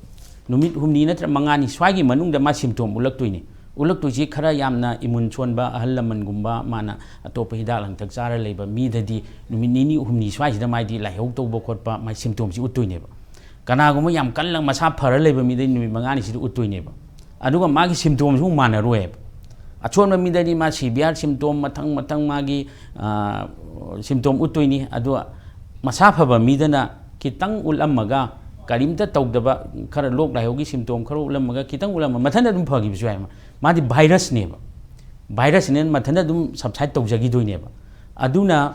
ꯅꯨꯃꯤꯠ ꯍꯨꯝꯅꯤ ꯅꯠꯇ꯭ꯔ ꯃꯉꯥꯅꯤ ꯁ꯭ꯋꯥꯏꯒꯤ ꯃꯅꯨꯡꯗ ꯃꯥ ꯁꯤꯝꯇꯣꯝ ꯎꯠꯂꯛꯇꯣꯏꯅꯤ꯫ ꯎꯠꯂꯛꯇꯣꯏꯁꯤ ꯈꯔ ꯌꯥꯝꯅ ꯏꯃ꯭ꯌꯨꯟ ꯁꯣꯟꯕ ꯑꯍꯜ ꯂꯃꯟꯒꯨꯝꯕ, ꯃꯥꯅ ꯑꯇꯣꯞꯄ ꯍꯤꯗꯥꯛ ꯂꯥꯡꯊꯛ ꯆꯥꯔ ꯂꯩꯕ ꯃꯤꯗꯗꯤ ꯅꯨꯃꯤꯠ ꯅꯤꯅꯤ ꯍꯨꯝꯅꯤ ꯁ꯭ꯋꯥꯏꯁꯤꯗ ꯃꯥꯏꯗꯤ ꯂꯥꯏꯍꯧ ꯇꯧꯕ ꯈꯣꯠꯄ, ꯃꯥꯏ ꯁꯤꯝꯇꯣꯝꯁꯤ ꯎꯠꯇꯣꯏꯅꯦꯕ꯫ ꯀꯅꯥꯒꯨꯝꯕ ꯌꯥꯝ ꯀꯜꯂ ꯃꯁꯥ ꯐꯔ ꯂꯩꯕ ꯃꯤꯗꯗꯤ ꯅꯨꯃꯤꯠ ꯃꯉꯥꯅꯤꯁꯤꯗ ꯎꯠꯇꯣꯏꯅꯦꯕ꯫ ꯑꯗꯨꯒ ꯃꯥꯒꯤ ꯁꯤꯝꯇꯣꯝꯁꯨ ꯑꯃꯨꯛ ꯃꯥꯟꯅꯔꯣꯏꯕ꯫ ꯑꯁꯣꯟꯕ ꯃꯤꯗꯗꯤ ꯃꯥ ꯁꯤꯚꯤꯌꯥꯔ ꯁꯤꯝꯇꯣꯝ ꯃꯊꯪ ꯃꯊꯪ ꯃꯥꯒꯤ, ꯑ, ꯁꯤꯝꯇꯣꯝ ꯎꯠꯇꯣꯏꯅꯤ꯫ ꯑꯗꯣ ꯃꯁꯥ ꯐꯕ ꯃꯤꯗꯅ ꯈꯤꯇꯪ ꯎꯠꯂꯝꯃꯒ, ꯀꯔꯤꯝꯇ ꯇꯧꯗꯕ, ꯈꯔ ꯂꯣꯛ ꯂꯥꯏꯍꯧꯒꯤ ꯁꯤꯝꯇꯣꯝ ꯈꯔ ꯎꯠꯂꯝꯃꯒ ꯈꯤꯇꯪ ꯎꯠꯂꯝꯃꯒ ꯃꯊꯟꯇ ꯑꯗꯨꯝ ꯐꯈꯤꯕꯁꯨ ꯌꯥꯏ꯫ ꯃꯥꯗꯤ ꯚꯥꯏꯔꯁꯅꯦꯕ, ꯚꯥꯏꯔꯁꯁꯤꯅ ꯃꯊꯟꯇ ꯑꯗꯨꯝ ꯁꯕꯁꯥꯏꯠ ꯇꯧꯖꯈꯤꯗꯣꯏꯅꯦꯕ꯫ ꯑꯗꯨꯅ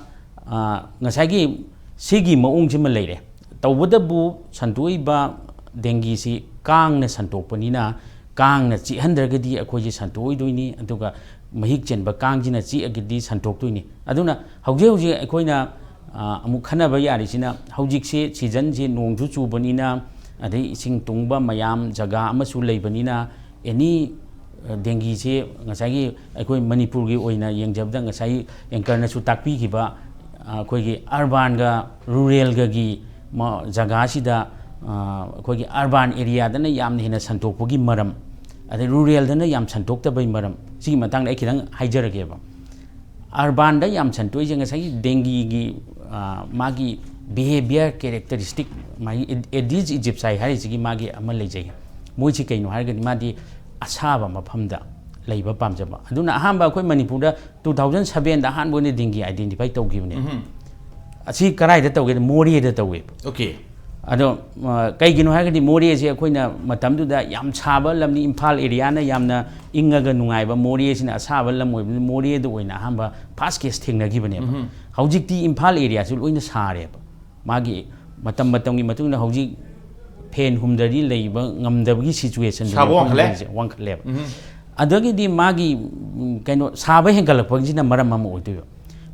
ꯉꯁꯥꯏꯒꯤ ꯁꯤꯒꯤ ꯃꯑꯣꯡꯁꯤꯃ ꯂꯩꯔꯦ꯫ ꯇꯧꯕꯇꯕꯨ ꯁꯟꯇꯣꯛꯏꯕ ꯗꯦꯡꯒꯤꯁꯤ ꯀꯥꯡꯅ ꯁꯟꯇꯣꯛꯄꯅꯤꯅ, ꯀꯥꯡꯅ ꯆꯤꯛꯍꯟꯗ꯭ꯔꯒꯗꯤ ꯑꯩꯈꯣꯏꯁꯦ ꯁꯟꯇꯣꯛꯑꯣꯏꯗꯣꯏꯅꯤ, ꯑꯗꯨꯒ ꯃꯍꯤꯛ ꯆꯦꯟꯕ ꯀꯥꯡꯁꯤꯅ ꯆꯤꯛꯑꯒꯗꯤ ꯁꯟꯇꯣꯛꯇꯣꯏꯅꯤ꯫ ꯑꯗꯨꯅ ꯍꯧꯖꯤꯛ ꯍꯧꯖꯤꯛ ꯑꯩꯈꯣꯏꯅ ꯑꯃꯨꯛ ꯈꯟꯅꯕ ꯌꯥꯔꯤꯁꯤꯅ, ꯍꯧꯖꯤꯛꯁꯦ ꯁꯤꯖꯟꯁꯦ ꯅꯣꯡꯁꯨ ꯆꯨꯕꯅꯤꯅ, ꯑꯗꯩ ꯏꯁꯤꯡ ꯇꯨꯡꯕ ꯃꯌꯥꯝ ꯖꯒꯥ ꯑꯃꯁꯨ ꯂꯩꯕꯅꯤꯅ, ꯑꯦꯅꯤ ꯗꯦꯡꯒꯤꯁꯦ ꯉꯁꯥꯏꯒꯤ ꯑꯩꯈꯣꯏ ꯃꯅꯤꯄꯨꯔꯒꯤ ꯑꯣꯏꯅ ꯌꯦꯡꯖꯕꯗ, ꯉꯁꯥꯏ ꯑꯦꯡꯀꯔꯅꯁꯨ ꯇꯥꯛꯄꯤꯈꯤꯕ, ꯑꯩꯈꯣꯏꯒꯤ ꯑꯔꯕꯥꯟꯒ ꯔꯨꯔꯦꯜꯒꯒꯤ ꯖꯒꯥꯁꯤꯗ, ꯑꯩꯈꯣꯏꯒꯤ ꯑꯔꯕꯥꯟ ꯑꯦꯔꯤꯌꯥꯗꯅ ꯌꯥꯝꯅ ꯍꯦꯟꯅ ꯁꯟꯇꯣꯛꯄꯒꯤ ꯃꯔꯝ, ꯑꯗꯩ ꯔꯨꯔꯦꯜꯗꯅ ꯌꯥꯝ ꯁꯟꯇꯣꯛꯇꯕꯒꯤ ꯃꯔꯝ, ꯁꯤꯒꯤ ꯃꯇꯥꯡꯗ ꯑꯩ ꯈꯤꯇꯪ ꯍꯥꯏꯖꯔꯒꯦꯕ꯫ ꯑꯔꯕꯥꯟꯗ ꯌꯥꯝ ꯁꯟꯇꯣꯛꯏꯁꯦ ꯉꯁꯥꯏꯒꯤ ꯗꯦꯡꯒꯤꯒꯤ ꯃꯥꯒꯤ ꯕꯤꯍꯦꯕꯤꯌꯔ ꯀꯦꯔꯦꯛꯇꯔꯤꯁꯇꯤꯛ, ꯃꯥꯒꯤ ꯑꯦꯗꯤꯁ ꯏꯖꯤꯞꯁꯥꯏ ꯍꯥꯏꯔꯤꯁꯤꯒꯤ ꯃꯥꯒꯤ ꯑꯃ ꯂꯩꯖꯩ꯫ ꯃꯣꯏꯁꯤ ꯀꯩꯅꯣ ꯍꯥꯏꯔꯒꯗꯤ, ꯃꯥꯗꯤ ꯑꯁꯥꯕ ꯃꯐꯝꯗ ꯂꯩꯕ ꯄꯥꯝꯖꯕ꯫ ꯑꯗꯨꯅ ꯑꯍꯥꯟꯕ ꯑꯩꯈꯣꯏ ꯃꯅꯤꯄꯨꯔꯗ two thousand sevenꯗ ꯑꯍꯥꯟꯕ ꯑꯣꯏꯅ ꯗꯦꯡꯒꯤ ꯑꯥꯏꯗꯦꯟꯇꯤꯐꯥꯏ ꯇꯧꯈꯤꯕꯅꯦ꯫ ꯑꯁꯤ ꯀꯗꯥꯏꯗ ꯇꯧꯒꯦꯗ? ꯃꯣꯔꯦꯗ ꯇꯧꯋꯦꯕ꯫ ꯑꯣꯀꯦ꯫ ꯑꯗꯣ ꯀꯩꯒꯤꯅꯣ ꯍꯥꯏꯔꯒꯗꯤ, ꯃꯣꯔꯦꯁꯦ ꯑꯩꯈꯣꯏꯅ ꯃꯇꯝꯗꯨꯗ ꯌꯥꯝ ꯁꯥꯕ ꯂꯝꯅꯤ, ꯏꯝꯐꯥꯜ ꯑꯦꯔꯤꯌꯥꯅ ꯌꯥꯝꯅ ꯏꯪꯉꯒ ꯅꯨꯡꯉꯥꯏꯕ, ꯃꯣꯔꯦꯁꯤꯅ ꯑꯁꯥꯕ ꯂꯝ ꯑꯣꯏꯕꯅꯤꯅ ꯃꯣꯔꯦꯗ ꯑꯣꯏꯅ ꯑꯍꯥꯟꯕ ꯐꯥꯔꯁ ꯀꯦꯁ ꯊꯦꯡꯅꯈꯤꯕꯅꯦꯕ꯫ ꯍꯧꯖꯤꯛꯇꯤ ꯏꯝꯐꯥꯜ ꯑꯦꯔꯤꯌꯥꯁꯨ ꯂꯣꯏꯅ ꯁꯥꯔꯦꯕ꯫ ꯃꯥꯒꯤ ꯃꯇꯝ ꯃꯇꯝꯒꯤ ꯃꯇꯨꯡ ꯏꯟꯅ ꯍꯧꯖꯤꯛ ꯐꯦꯟ ꯍꯨꯝꯗ꯭ꯔꯗꯤ ꯂꯩꯕ ꯉꯝꯗꯕꯒꯤ ꯁꯤꯆꯨꯋꯦꯁꯟ ꯁꯥꯕ ꯋꯥꯡꯈꯠꯂꯦ꯫ ꯋꯥꯡꯈꯠꯂꯦꯕ꯫ ꯑꯗꯒꯤꯗꯤ ꯃꯥꯒꯤ ꯀꯩꯅꯣ, ꯁꯥꯕ ꯍꯦꯟꯒꯠꯂꯛꯄꯁꯤꯅ ꯃꯔꯝ ꯑꯃ ꯑꯣꯏꯗꯣꯏꯕ꯫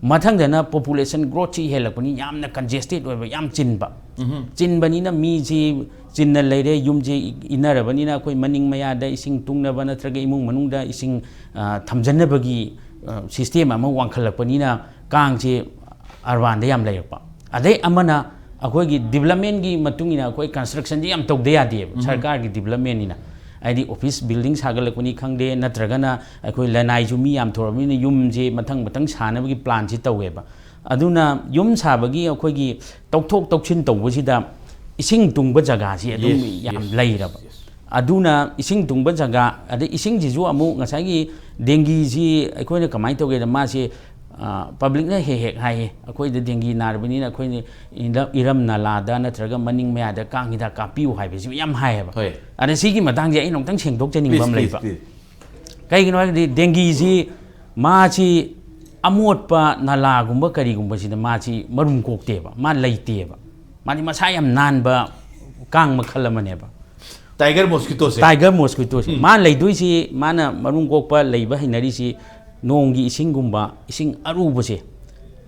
ꯃꯊꯪꯗꯅ ꯄꯣꯄꯨꯂꯦꯁꯟ ꯒ꯭ꯔꯣꯠꯁꯤ ꯍꯦꯜꯂꯛꯄꯅꯤ, ꯌꯥꯝꯅ ꯀꯟꯖꯦꯁꯇꯦꯠ ꯑꯣꯏꯕ, ꯌꯥꯝ ꯆꯤꯟꯕ꯫ ꯆꯤꯟꯕꯅꯤꯅ ꯃꯤꯁꯤ ꯆꯤꯟꯅ ꯂꯩꯔꯦ, ꯌꯨꯝꯁꯤ ꯏꯟꯅꯔꯕꯅꯤꯅ ꯑꯩꯈꯣꯏ ꯃꯅꯤꯡ ꯃꯌꯥꯗ ꯏꯁꯤꯡ ꯇꯨꯡꯅꯕ ꯅꯠꯇ꯭ꯔꯒ ꯏꯃꯨꯡ ꯃꯅꯨꯡꯗ ꯏꯁꯤꯡ ꯊꯝꯖꯟꯅꯕꯒꯤ ꯁꯤꯁꯇꯦꯝ ꯑꯃ ꯋꯥꯡꯈꯠꯂꯛꯄꯅꯤꯅ ꯀꯥꯡꯁꯤ ꯑꯔꯕꯥꯟꯗ ꯌꯥꯝ ꯂꯩꯔꯛꯄ꯫ ꯑꯗꯩ ꯑꯃꯅ ꯑꯩꯈꯣꯏꯒꯤ ꯗꯤꯕꯂꯞꯃꯦꯟꯒꯤ ꯃꯇꯨꯡ ꯏꯟꯅ ꯑꯩꯈꯣꯏ ꯀꯟꯁꯇ꯭ꯔꯛꯁꯟꯁꯤ ꯌꯥꯝ ꯇꯧꯗ ꯌꯥꯗꯦꯕ, ꯁꯔꯀꯥꯔꯒꯤ ꯗꯤꯕꯂꯞꯃꯦꯟꯅꯤꯅ꯫ ꯍꯥꯏꯗꯤ ꯑꯣꯐꯤꯁ ꯕꯤꯜꯗꯤꯡ ꯁꯥꯒꯠꯂꯛꯄꯅꯤ ꯈꯪꯗꯦ, ꯅꯠꯇ꯭ꯔꯒꯅ ꯑꯩꯈꯣꯏ ꯂꯅꯥꯏꯁꯨ ꯃꯤ ꯌꯥꯝ ꯊꯣꯔꯛꯑꯕꯅꯤꯅ ꯌꯨꯝꯁꯦ ꯃꯊꯪ ꯃꯊꯪ ꯁꯥꯅꯕꯒꯤ ꯄ꯭ꯂꯥꯟꯁꯤ ꯇꯧꯋꯦꯕ꯫ ꯑꯗꯨꯅ ꯌꯨꯝ ꯁꯥꯕꯒꯤ ꯑꯩꯈꯣꯏꯒꯤ ꯇꯧꯊꯣꯛ ꯇꯧꯁꯤꯟ ꯇꯧꯕꯁꯤꯗ ꯏꯁꯤꯡ ꯇꯨꯡꯕ ꯖꯒꯥꯁꯤ ꯑꯗꯨꯝ ꯌꯥꯝ ꯂꯩꯔꯕ꯫ ꯑꯗꯨꯅ ꯏꯁꯤꯡ ꯇꯨꯡꯕ ꯖꯒꯥ, ꯑꯗꯩ ꯏꯁꯤꯡꯁꯤꯁꯨ ꯑꯃꯨꯛ ꯉꯁꯥꯏꯒꯤ ꯗꯦꯡꯒꯤꯁꯤ ꯑꯩꯈꯣꯏꯅ ꯀꯃꯥꯏꯅ ꯇꯧꯒꯦꯗ, ꯃꯥꯁꯤ ꯄꯕ꯭ꯂꯤꯛꯅ ꯍꯦꯛ ꯍꯦꯛ ꯍꯥꯏꯌꯦ, "ꯑꯩꯈꯣꯏꯗ ꯗꯦꯡꯒꯤ ꯅꯥꯔꯕꯅꯤꯅ ꯑꯩꯈꯣꯏꯅ ꯏꯔꯝ- ꯏꯔꯝ ꯅꯂꯥꯗ ꯅꯠꯇ꯭ꯔꯒ ꯃꯅꯤꯡ ꯃꯌꯥꯗ ꯀꯥꯡ ꯍꯤꯗꯥꯛ ꯀꯥꯞꯄꯤꯌꯨ" ꯍꯥꯏꯕꯁꯤ ꯌꯥꯝ ꯍꯥꯏꯌꯦꯕ꯫ ꯍꯣꯏ꯫ ꯑꯗ ꯁꯤꯒꯤ ꯃꯇꯥꯡꯁꯦ ꯑꯩꯅ ꯑꯃꯨꯛꯇꯪ ꯁꯦꯡꯗꯣꯛꯆꯅꯤꯡꯕ Please, ꯑꯃ please, ꯂꯩꯕ꯫ please. ꯀꯩꯒꯤꯅꯣ ꯍꯥꯏꯔꯒꯗꯤ ꯗꯦꯡꯒꯤꯁꯤ ꯃꯥꯁꯤ ꯑꯃꯣꯠꯄ ꯅꯂꯥꯒꯨꯝꯕ ꯀꯔꯤꯒꯨꯝꯕꯁꯤꯗ ꯃꯥꯁꯤ ꯃꯔꯨꯝ ꯀꯣꯛꯇꯦꯕ, ꯃꯥ ꯂꯩꯇꯦꯕ꯫ ꯃꯥꯗꯤ ꯃꯁꯥ ꯌꯥꯝ ꯅꯥꯟꯕ ꯀꯥꯡ ꯃꯈꯜ ꯑꯃꯅꯦꯕ꯫ ꯇꯥꯏꯒꯔ ꯃꯣꯁꯀꯤꯇꯣꯁꯦ꯫ ꯇꯥꯏꯒꯔ ꯃꯣꯁꯀꯤꯇꯣꯁꯦ꯫ ꯃꯥ ꯂꯩꯗꯣꯏꯁꯤ, ꯃꯥꯅ ꯃꯔꯨꯝ ꯀꯣꯛꯄ ꯂꯩꯕ ꯍꯩꯅꯔꯤꯁꯤ ꯅꯣꯡꯒꯤ ꯏꯁꯤꯡꯒꯨꯝꯕ, ꯏꯁꯤꯡ ꯑꯔꯨꯕꯁꯦ,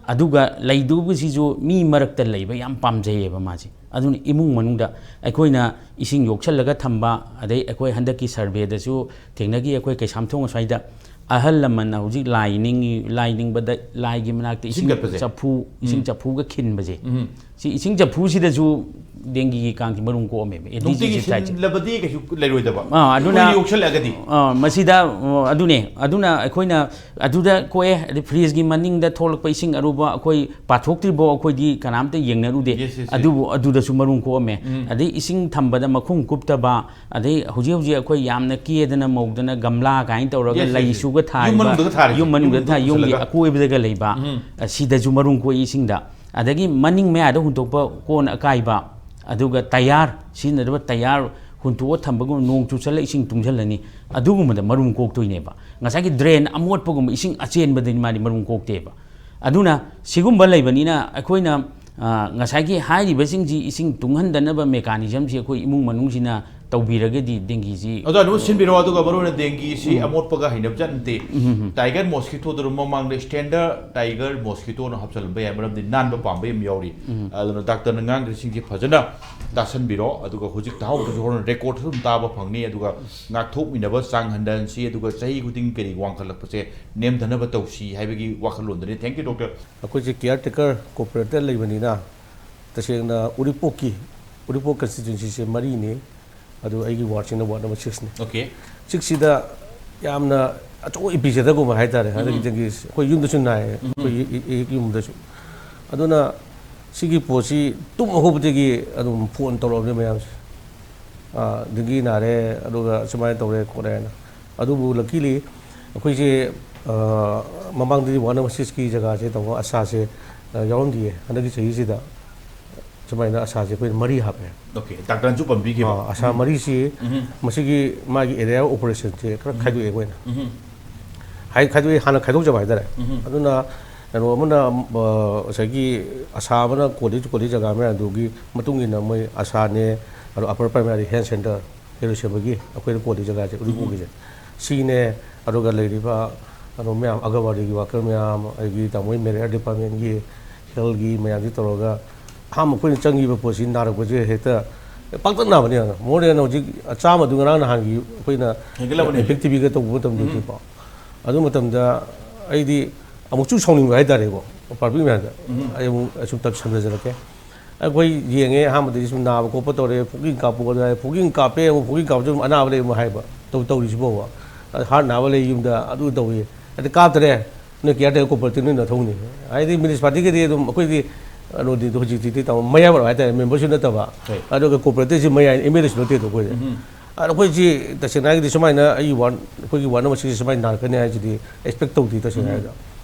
ꯑꯗꯨꯒ ꯂꯩꯗꯧꯕꯁꯤꯁꯨ ꯃꯤ ꯃꯔꯛꯇ ꯂꯩꯕ ꯌꯥꯝ ꯄꯥꯝꯖꯩꯌꯦꯕ ꯃꯥꯁꯦ꯫ ꯑꯗꯨꯅ ꯏꯃꯨꯡ ꯃꯅꯨꯡꯗ ꯑꯩꯈꯣꯏꯅ ꯏꯁꯤꯡ ꯌꯣꯛꯁꯜꯂꯒ ꯊꯝꯕ, ꯑꯗꯩ ꯑꯩꯈꯣꯏ ꯍꯟꯗꯛꯀꯤ ꯁꯔꯚꯦꯗꯁꯨ ꯊꯦꯡꯅꯈꯤ, ꯑꯩꯈꯣꯏ ꯀꯩꯁꯥꯝꯊꯣꯡ ꯑꯁ꯭ꯋꯥꯏꯗ ꯑꯍꯜ ꯂꯃꯟꯅ ꯍꯧꯖꯤꯛ ꯂꯥꯏ ꯅꯤꯡꯉꯤ, ꯂꯥꯏ ꯅꯤꯡꯕꯗ ꯂꯥꯏꯒꯤ ꯃꯅꯥꯛꯇ ꯏꯁꯤꯡ ꯏꯁꯤꯡ ꯀꯠꯄꯁꯦ? ꯆꯐꯨ, ꯏꯁꯤꯡ ꯆꯐꯨꯒ ꯈꯤꯟꯕꯁꯦ꯫ ꯎꯝ꯫ ꯁꯤ ꯏꯁꯤꯡ ꯆꯐꯨꯁꯤꯗꯁꯨ ꯗꯦꯡꯒꯤꯒꯤ ꯀꯥꯡꯁꯤ ꯃꯔꯨꯝ ꯀꯣꯛꯑꯝꯃꯦꯕ, ꯑꯦꯗꯤꯁ ꯅꯨꯡꯇꯤꯒꯤ ꯑꯦꯁꯤꯠ ꯍꯥꯏꯁꯦ꯫ ꯁꯤꯜꯂꯕꯗꯤ ꯀꯩꯁꯨ ꯂꯩꯔꯣꯏꯗꯕ꯫ ꯑꯥ, ꯑꯗꯨꯅ ꯑꯩꯈꯣꯏꯅ ꯌꯣꯛꯁꯜꯂꯛꯑꯒꯗꯤ꯫ ꯑꯥ, ꯃꯁꯤꯗ, ꯑꯣ, ꯑꯗꯨꯅꯦ, ꯑꯗꯨꯅ ꯑꯩꯈꯣꯏꯅ ꯑꯗꯨꯗ ꯀꯣꯛꯑꯦ, ꯑꯗꯩ ꯐ꯭ꯔꯤꯖꯀꯤ ꯃꯅꯤꯡꯗ ꯊꯣꯛꯂꯛꯄ ꯏꯁꯤꯡ ꯑꯔꯨꯕ ꯑꯩꯈꯣꯏ ꯄꯥꯊꯣꯛꯇ꯭ꯔꯤꯐꯥꯎ ꯑꯩꯈꯣꯏꯗꯤ ꯀꯅꯥꯝꯇ ꯌꯦꯡꯅꯔꯨꯗꯦ꯫ Yes, yes, yes. ꯑꯗꯨꯕꯨ ꯑꯗꯨꯗꯁꯨ ꯃꯔꯨꯝ ꯀꯣꯛꯑꯝꯃꯦ꯫ ꯎꯝ꯫ ꯑꯗꯩ ꯏꯁꯤꯡ ꯊꯝꯕꯗ ꯃꯈꯨꯝ ꯀꯨꯞꯇꯕ, ꯑꯗꯩ ꯍꯧꯖꯤꯛ ꯍꯧꯖꯤꯛ ꯑꯩꯈꯣꯏ ꯌꯥꯝꯅ ꯀꯦꯗꯅ ꯃꯧꯗꯅ ꯒꯝꯂꯥ ꯀꯥꯏꯅ ꯇꯧꯔꯒ Yes, yes, ꯂꯩ yes. ꯁꯨꯒ ꯌꯨꯝ ꯊꯥꯔꯤꯕ, ꯃꯅꯨꯡꯗꯒ ꯊꯥꯔꯤꯁꯦ, ꯌꯨꯝ ꯃꯅꯨꯡꯗ ꯌꯨꯝ ꯊꯥ-, ꯌꯨꯝꯒꯤ ꯄꯨꯁꯜꯂꯒ꯫ ꯑꯀꯣꯏꯕꯗꯒ ꯂꯩꯕ, ꯎꯝ꯫ ꯑꯁꯤꯗꯁꯨ ꯃꯔꯨꯝ ꯀꯣꯛꯏ ꯏꯁꯤꯡꯗ꯫ ꯑꯗꯒꯤ ꯃꯅꯤꯡ ꯃꯌꯥꯗ ꯍꯨꯟꯗꯣꯛꯄ ꯀꯣꯟ ꯑꯀꯥꯏꯕ, ꯑꯗꯨꯒ ꯇꯌꯥꯔ, ꯁꯤꯖꯤꯟꯅꯗꯕ ꯇꯌꯥꯔ ꯍꯨꯟꯇꯣꯛꯑ ꯊꯝꯕꯒꯨꯝꯕ, ꯅꯣꯡ ꯆꯨꯁꯜꯂ ꯏꯁꯤꯡ ꯇꯨꯡꯁꯤꯜꯂꯅꯤ, ꯑꯗꯨꯒꯨꯝꯕꯗ ꯃꯔꯨꯝ ꯀꯣꯛꯇꯣꯏꯅꯦꯕ꯫ ꯉꯁꯥꯏꯒꯤ ꯗ꯭ꯔꯦꯟ ꯑꯃꯣꯠꯄꯒꯨꯝꯕ, ꯏꯁꯤꯡ ꯑꯆꯦꯟꯕꯗꯗꯤ ꯃꯥꯗꯤ ꯃꯔꯨꯝ ꯀꯣꯛꯇꯦꯕ꯫ ꯑꯗꯨꯅ ꯁꯤꯒꯨꯝꯕ ꯂꯩꯕꯅꯤꯅ ꯑꯩꯈꯣꯏꯅ, ꯑ, ꯉꯁꯥꯏꯒꯤ ꯍꯥꯏꯔꯤꯕꯁꯤꯡꯁꯤ ꯏꯁꯤꯡ ꯇꯨꯡꯍꯟꯗꯅꯕ ꯃꯦꯀꯥꯅꯤꯖꯝꯁꯤ ꯑꯩꯈꯣꯏ ꯏꯃꯨꯡ ꯃꯅꯨꯡꯁꯤꯅ ꯇꯧꯕꯤꯔꯒꯗꯤ ꯗꯦꯡꯒꯤꯁꯤ ꯑꯗꯣ ꯑꯗꯨꯝ ꯁꯤꯟꯕꯤꯔꯣ, ꯑꯗꯨꯒ ꯃꯔꯨꯑꯣꯏꯅ ꯗꯦꯡꯒꯤꯁꯤ ꯑꯃꯣꯠꯄꯒ ꯍꯩꯅꯕꯖꯥꯠ ꯅꯠꯇꯦ꯫ ꯇꯥꯏꯒꯔ ꯃꯣꯁꯀꯤꯇꯣꯗꯨ ꯃꯃꯥꯡꯗ ꯁ꯭ꯇꯦꯟꯗꯔ ꯇꯥꯏꯒꯔ ꯃꯣꯁꯀꯤꯇꯣꯅ ꯍꯥꯞꯆꯜꯂꯝꯕ ꯌꯥꯏ, ꯃꯔꯝꯗꯤ ꯅꯥꯟꯕ ꯄꯥꯝꯕ ꯌꯥꯝ ꯌꯥꯎꯔꯤ꯫ ꯑꯗꯨꯅ ꯗꯥꯛꯇꯔꯅ ꯉꯥꯡꯈ꯭ꯔꯤꯁꯤꯡꯁꯦ ꯐꯖꯅ ꯇꯥꯁꯟꯕꯤꯔꯣ, ꯑꯗꯨꯒ ꯍꯧꯖꯤꯛ ꯇꯥꯍꯧꯗ꯭ꯔꯁꯨ ꯍꯣꯔꯦꯟ ꯔꯦꯀꯣꯔꯗꯁꯨ ꯑꯗꯨꯝ ꯇꯥꯕ ꯐꯪꯅꯤ꯫ ꯑꯗꯨꯒ ꯉꯥꯛꯊꯣꯛꯃꯤꯟꯅꯕ ꯆꯥꯡ ꯍꯟꯊꯍꯟꯁꯤ, ꯑꯗꯨꯒ ꯆꯍꯤ ꯈꯨꯗꯤꯡꯒꯤ ꯀꯔꯤ ꯋꯥꯡꯈꯠꯂꯛꯄꯁꯦ ꯅꯦꯝꯊꯅꯕ ꯇꯧꯁꯤ ꯍꯥꯏꯕꯒꯤ ꯋꯥꯈꯜꯂꯣꯟꯗꯅꯤ꯫ Thank you, doctor. ꯑꯩꯈꯣꯏꯁꯦ ꯀꯤꯌꯥꯔ ꯇꯦꯀꯔ ꯀꯣꯑꯣꯄꯔꯦꯇꯔ ꯂꯩꯕꯅꯤꯅ, ꯇꯁꯦꯡꯅ ꯎꯔꯤꯄꯣꯛꯀꯤ, ꯎꯔꯤꯄꯣꯛ ꯀꯟꯁꯇꯤꯇ꯭ꯋꯦꯟꯁꯤꯁꯦ ꯃꯔꯤꯅꯤ, ꯑꯗꯨ ꯑꯩꯒꯤ ꯋꯥꯔꯗꯁꯤꯅ ꯋꯥꯔꯗ ꯅꯝꯕꯔ ꯁꯤꯛꯁꯅꯤ꯫ Okay. ꯁꯤꯛꯁꯁꯤꯗ ꯌꯥꯝꯅ ꯑꯆꯧꯕ ꯏꯄꯤꯁꯦꯗꯒꯨꯝꯕ ꯍꯥꯏꯇꯥꯔꯦ, ꯍꯟꯗꯛꯀꯤ ꯗꯦꯡꯒꯤ ꯑꯩꯈꯣꯏ ꯌꯨꯝꯗꯁꯨ ꯅꯥꯏꯌꯦ, ꯑꯩꯈꯣꯏ ꯏ- ꯏ- ꯏ- ꯌꯨꯝꯗꯁꯨ꯫ ꯑꯗꯨꯅ ꯁꯤꯒꯤ ꯄꯣꯠꯁꯤ ꯇꯨꯝ ꯍꯧꯕꯗꯒꯤ ꯑꯗꯨꯝ ꯐꯣꯟ ꯇꯧꯔꯛꯑꯕꯅꯤ ꯃꯌꯥꯝꯁꯦ, "ꯑꯥ, ꯗꯦꯡꯒꯤ ꯅꯥꯔꯦ, ꯑꯗꯨꯒ ꯁꯨꯃꯥꯏꯅ ꯇꯧꯔꯦ ꯈꯣꯠꯂꯦ" ꯍꯥꯏꯅ꯫ ꯑꯗꯨꯕꯨ ꯂꯛꯀꯤꯂꯤ ꯑꯩꯈꯣꯏꯁꯦ ꯃꯃꯥꯡꯗꯗꯤ ꯋꯥꯟ ꯑꯃ ꯁꯤꯛꯁꯀꯤ ꯖꯒꯥꯁꯦ ꯇꯧꯕ ꯑꯁꯥꯁꯦ ꯌꯥꯎꯔꯝꯗꯤꯌꯦ꯫ ꯍꯟꯗꯛꯀꯤ ꯆꯍꯤꯁꯤꯗ ꯁꯨꯃꯥꯏꯅ ꯑꯁꯥꯁꯦ ꯑꯩꯈꯣꯏꯅ ꯃꯔꯤ ꯍꯥꯞꯄꯦ꯫ ꯑꯣꯀꯦ, ꯗꯥꯛꯇꯔꯅꯁꯨ ꯄꯟꯕꯤꯈꯤꯕ꯫ ꯑꯁꯥ ꯃꯔꯤꯁꯤ ꯎꯝ꯫ ꯃꯁꯤꯒꯤ ꯃꯥꯒꯤ ꯑꯦꯔꯤꯌꯥ ꯑꯣꯄꯔꯦꯁꯟꯁꯦ ꯈꯔ ꯈꯥꯏꯗꯣꯛꯑꯦ ꯑꯩꯈꯣꯏꯅ꯫ ꯎꯝ꯫ ꯍꯥꯏ ꯈꯥꯏꯗꯣꯛꯑꯦ, ꯍꯥꯟꯅ ꯈꯥꯏꯗꯣꯛꯆꯕ ꯍꯥꯏꯇꯥꯔꯦ꯫ ꯎꯝ꯫ ꯑꯗꯨꯅ ꯀꯩꯅꯣ ꯑꯃꯅ ꯉꯁꯥꯏꯒꯤ ꯑꯁꯥ ꯑꯃꯅ ꯀꯣꯜꯂꯤ ꯀꯣꯜꯂꯤ ꯖꯒꯥ ꯃꯌꯥꯝꯗꯨꯒꯤ ꯃꯇꯨꯡ ꯏꯟꯅ ꯃꯣꯏ ꯑꯁꯥꯅꯦ, ꯑꯗꯣ ꯑꯄꯔ ꯄ꯭ꯔꯥꯏꯃꯥꯔꯤ ꯍꯦꯜꯊ ꯁꯦꯟꯇꯔ ꯍꯦꯔꯣꯏ ꯁꯦꯝꯕꯒꯤ ꯑꯩꯈꯣꯏꯅ ꯀꯣꯜꯂꯤ ꯖꯒꯥꯁꯦ ꯎꯔꯤꯄꯣꯛꯀꯤꯁꯦ ꯁꯤꯅꯦ, ꯑꯗꯨꯒ ꯂꯩꯔꯤꯕ ꯀꯩꯅꯣ ꯃꯌꯥꯝ, ꯑꯒꯔꯋꯥꯗꯤꯒꯤ ꯋꯥꯀꯔ ꯃꯌꯥꯝ, ꯑꯗꯒꯤ ꯇꯥꯃꯣ ꯃꯦꯔꯤꯌꯥ ꯗꯤꯄꯥꯔꯠꯃꯦꯟꯒꯤ, ꯍꯦꯜꯊꯀꯤ ꯃꯌꯥꯝꯁꯤ ꯇꯧꯔꯒ ꯑꯍꯥꯟꯕ ꯑꯩꯈꯣꯏꯅ ꯆꯪꯈꯤꯕ ꯄꯣꯠꯁꯤ ꯅꯥꯔꯛꯄꯁꯦ ꯍꯦꯛꯇ ꯄꯥꯛꯇꯛ ꯅꯥꯕꯅꯤ꯫ ꯃꯣꯔ ꯗꯦꯟ ꯍꯧꯖꯤꯛ ꯆꯥꯝꯃꯗꯨ ꯉꯔꯥꯡ ꯅꯍꯥꯟꯒꯤ ꯑꯩꯈꯣꯏꯅ ꯍꯦꯟꯒꯠꯂꯕꯅꯦ꯫ ꯏꯝꯄꯦꯛ ꯇꯤꯚꯤꯒ ꯇꯧꯕ ꯃꯇꯝꯗꯗꯤꯀꯣ, ꯑꯗꯨ ꯃꯇꯝꯗ ꯑꯩꯗꯤ ꯑꯃꯨꯛꯁꯨ ꯁꯥꯎꯅꯤꯡꯕ ꯍꯥꯏꯇꯥꯔꯦꯀꯣ, ꯄꯥꯕ꯭ꯂꯤꯛ ꯃꯌꯥꯝꯗ꯫ ꯑꯩ ꯑꯃꯨꯛ ꯑꯁꯨꯝ ꯇꯞ ꯁꯝꯅꯖꯔꯛꯀꯦ꯫ ꯑꯩꯈꯣꯏ ꯌꯦꯡꯉꯦ, ꯑꯍꯥꯟꯕꯗꯗꯤ ꯁꯨꯝ ꯅꯥꯕ ꯈꯣꯠꯄ ꯇꯧꯔꯦ, ꯐꯣꯀꯤꯡ ꯀꯥꯞꯄꯨ ꯍꯥꯏ, ꯐꯣꯀꯤꯡ ꯀꯥꯞꯄꯦ, ꯑꯃꯨꯛ ꯐꯣꯀꯤꯡ ꯀꯥꯞꯄꯁꯨ ꯑꯗꯨꯝ ꯑꯅꯥꯕ ꯂꯩ ꯑꯃꯨꯛ ꯍꯥꯏꯕ꯫ ꯇꯧ ꯇꯧꯔꯤꯁꯤꯕꯣꯕ꯫ ꯍꯥꯔꯠ ꯅꯥꯕ ꯂꯩ ꯌꯨꯝꯗ, ꯑꯗꯨ ꯇꯧꯏ꯫ ꯑꯗ ꯀꯥꯞꯇꯔꯦ, ꯅꯣꯏ ꯀꯤꯌꯥꯔ ꯇꯦꯀꯔ ꯀꯣꯑꯣꯄꯔꯦꯇꯤꯚ ꯅꯣꯏ ꯅꯊꯧꯅꯤ꯫ ꯍꯥꯏꯗꯤ ꯃ꯭ꯌꯨꯅꯤꯁꯤꯄꯥꯂꯤꯇꯤꯒꯤꯗꯤ ꯑꯗꯨꯝ ꯑꯩꯈꯣꯏꯗꯤ ꯀꯩꯅꯣꯗꯤ ꯍꯧꯖꯤꯛꯇꯤ ꯇꯧ ꯃꯌꯥꯏ ꯑꯣꯏꯔꯞ ꯍꯥꯏꯇꯥꯔꯦ, ꯃꯦꯝꯕꯔꯁꯨ ꯅꯠꯇꯕ꯫ ꯍꯣꯏ꯫ ꯑꯗꯨꯒ ꯀꯣꯑꯣꯄꯔꯦꯇꯤꯚꯁꯤ ꯃꯌꯥꯏ, ꯑꯦꯝ ꯑꯦꯜ ꯑꯦꯁꯨ ꯅꯠꯇꯦꯗꯣ ꯑꯩꯈꯣꯏꯗꯤ꯫ ꯎꯝ꯫ ꯑꯗꯣ ꯑꯩꯈꯣꯏꯁꯤ ꯇꯁꯦꯡꯅ ꯍꯥꯏꯔꯒꯗꯤ ꯁꯨꯃꯥꯏꯅ ꯑꯩ ꯋꯥꯔꯗ, ꯑꯩꯈꯣꯏꯒꯤ ꯋꯥꯔꯗ ꯅꯝꯕꯔ ꯁꯤꯛꯁꯁꯤ ꯁꯨꯃꯥꯏꯅ ꯅꯥꯔꯛꯀꯅꯤ ꯍꯥꯏꯁꯤꯗꯤ ꯑꯦꯛꯁꯄꯦꯛ ꯇꯧꯗꯦ ꯇꯁꯦꯡꯅ ꯍꯥꯏꯔꯒ꯫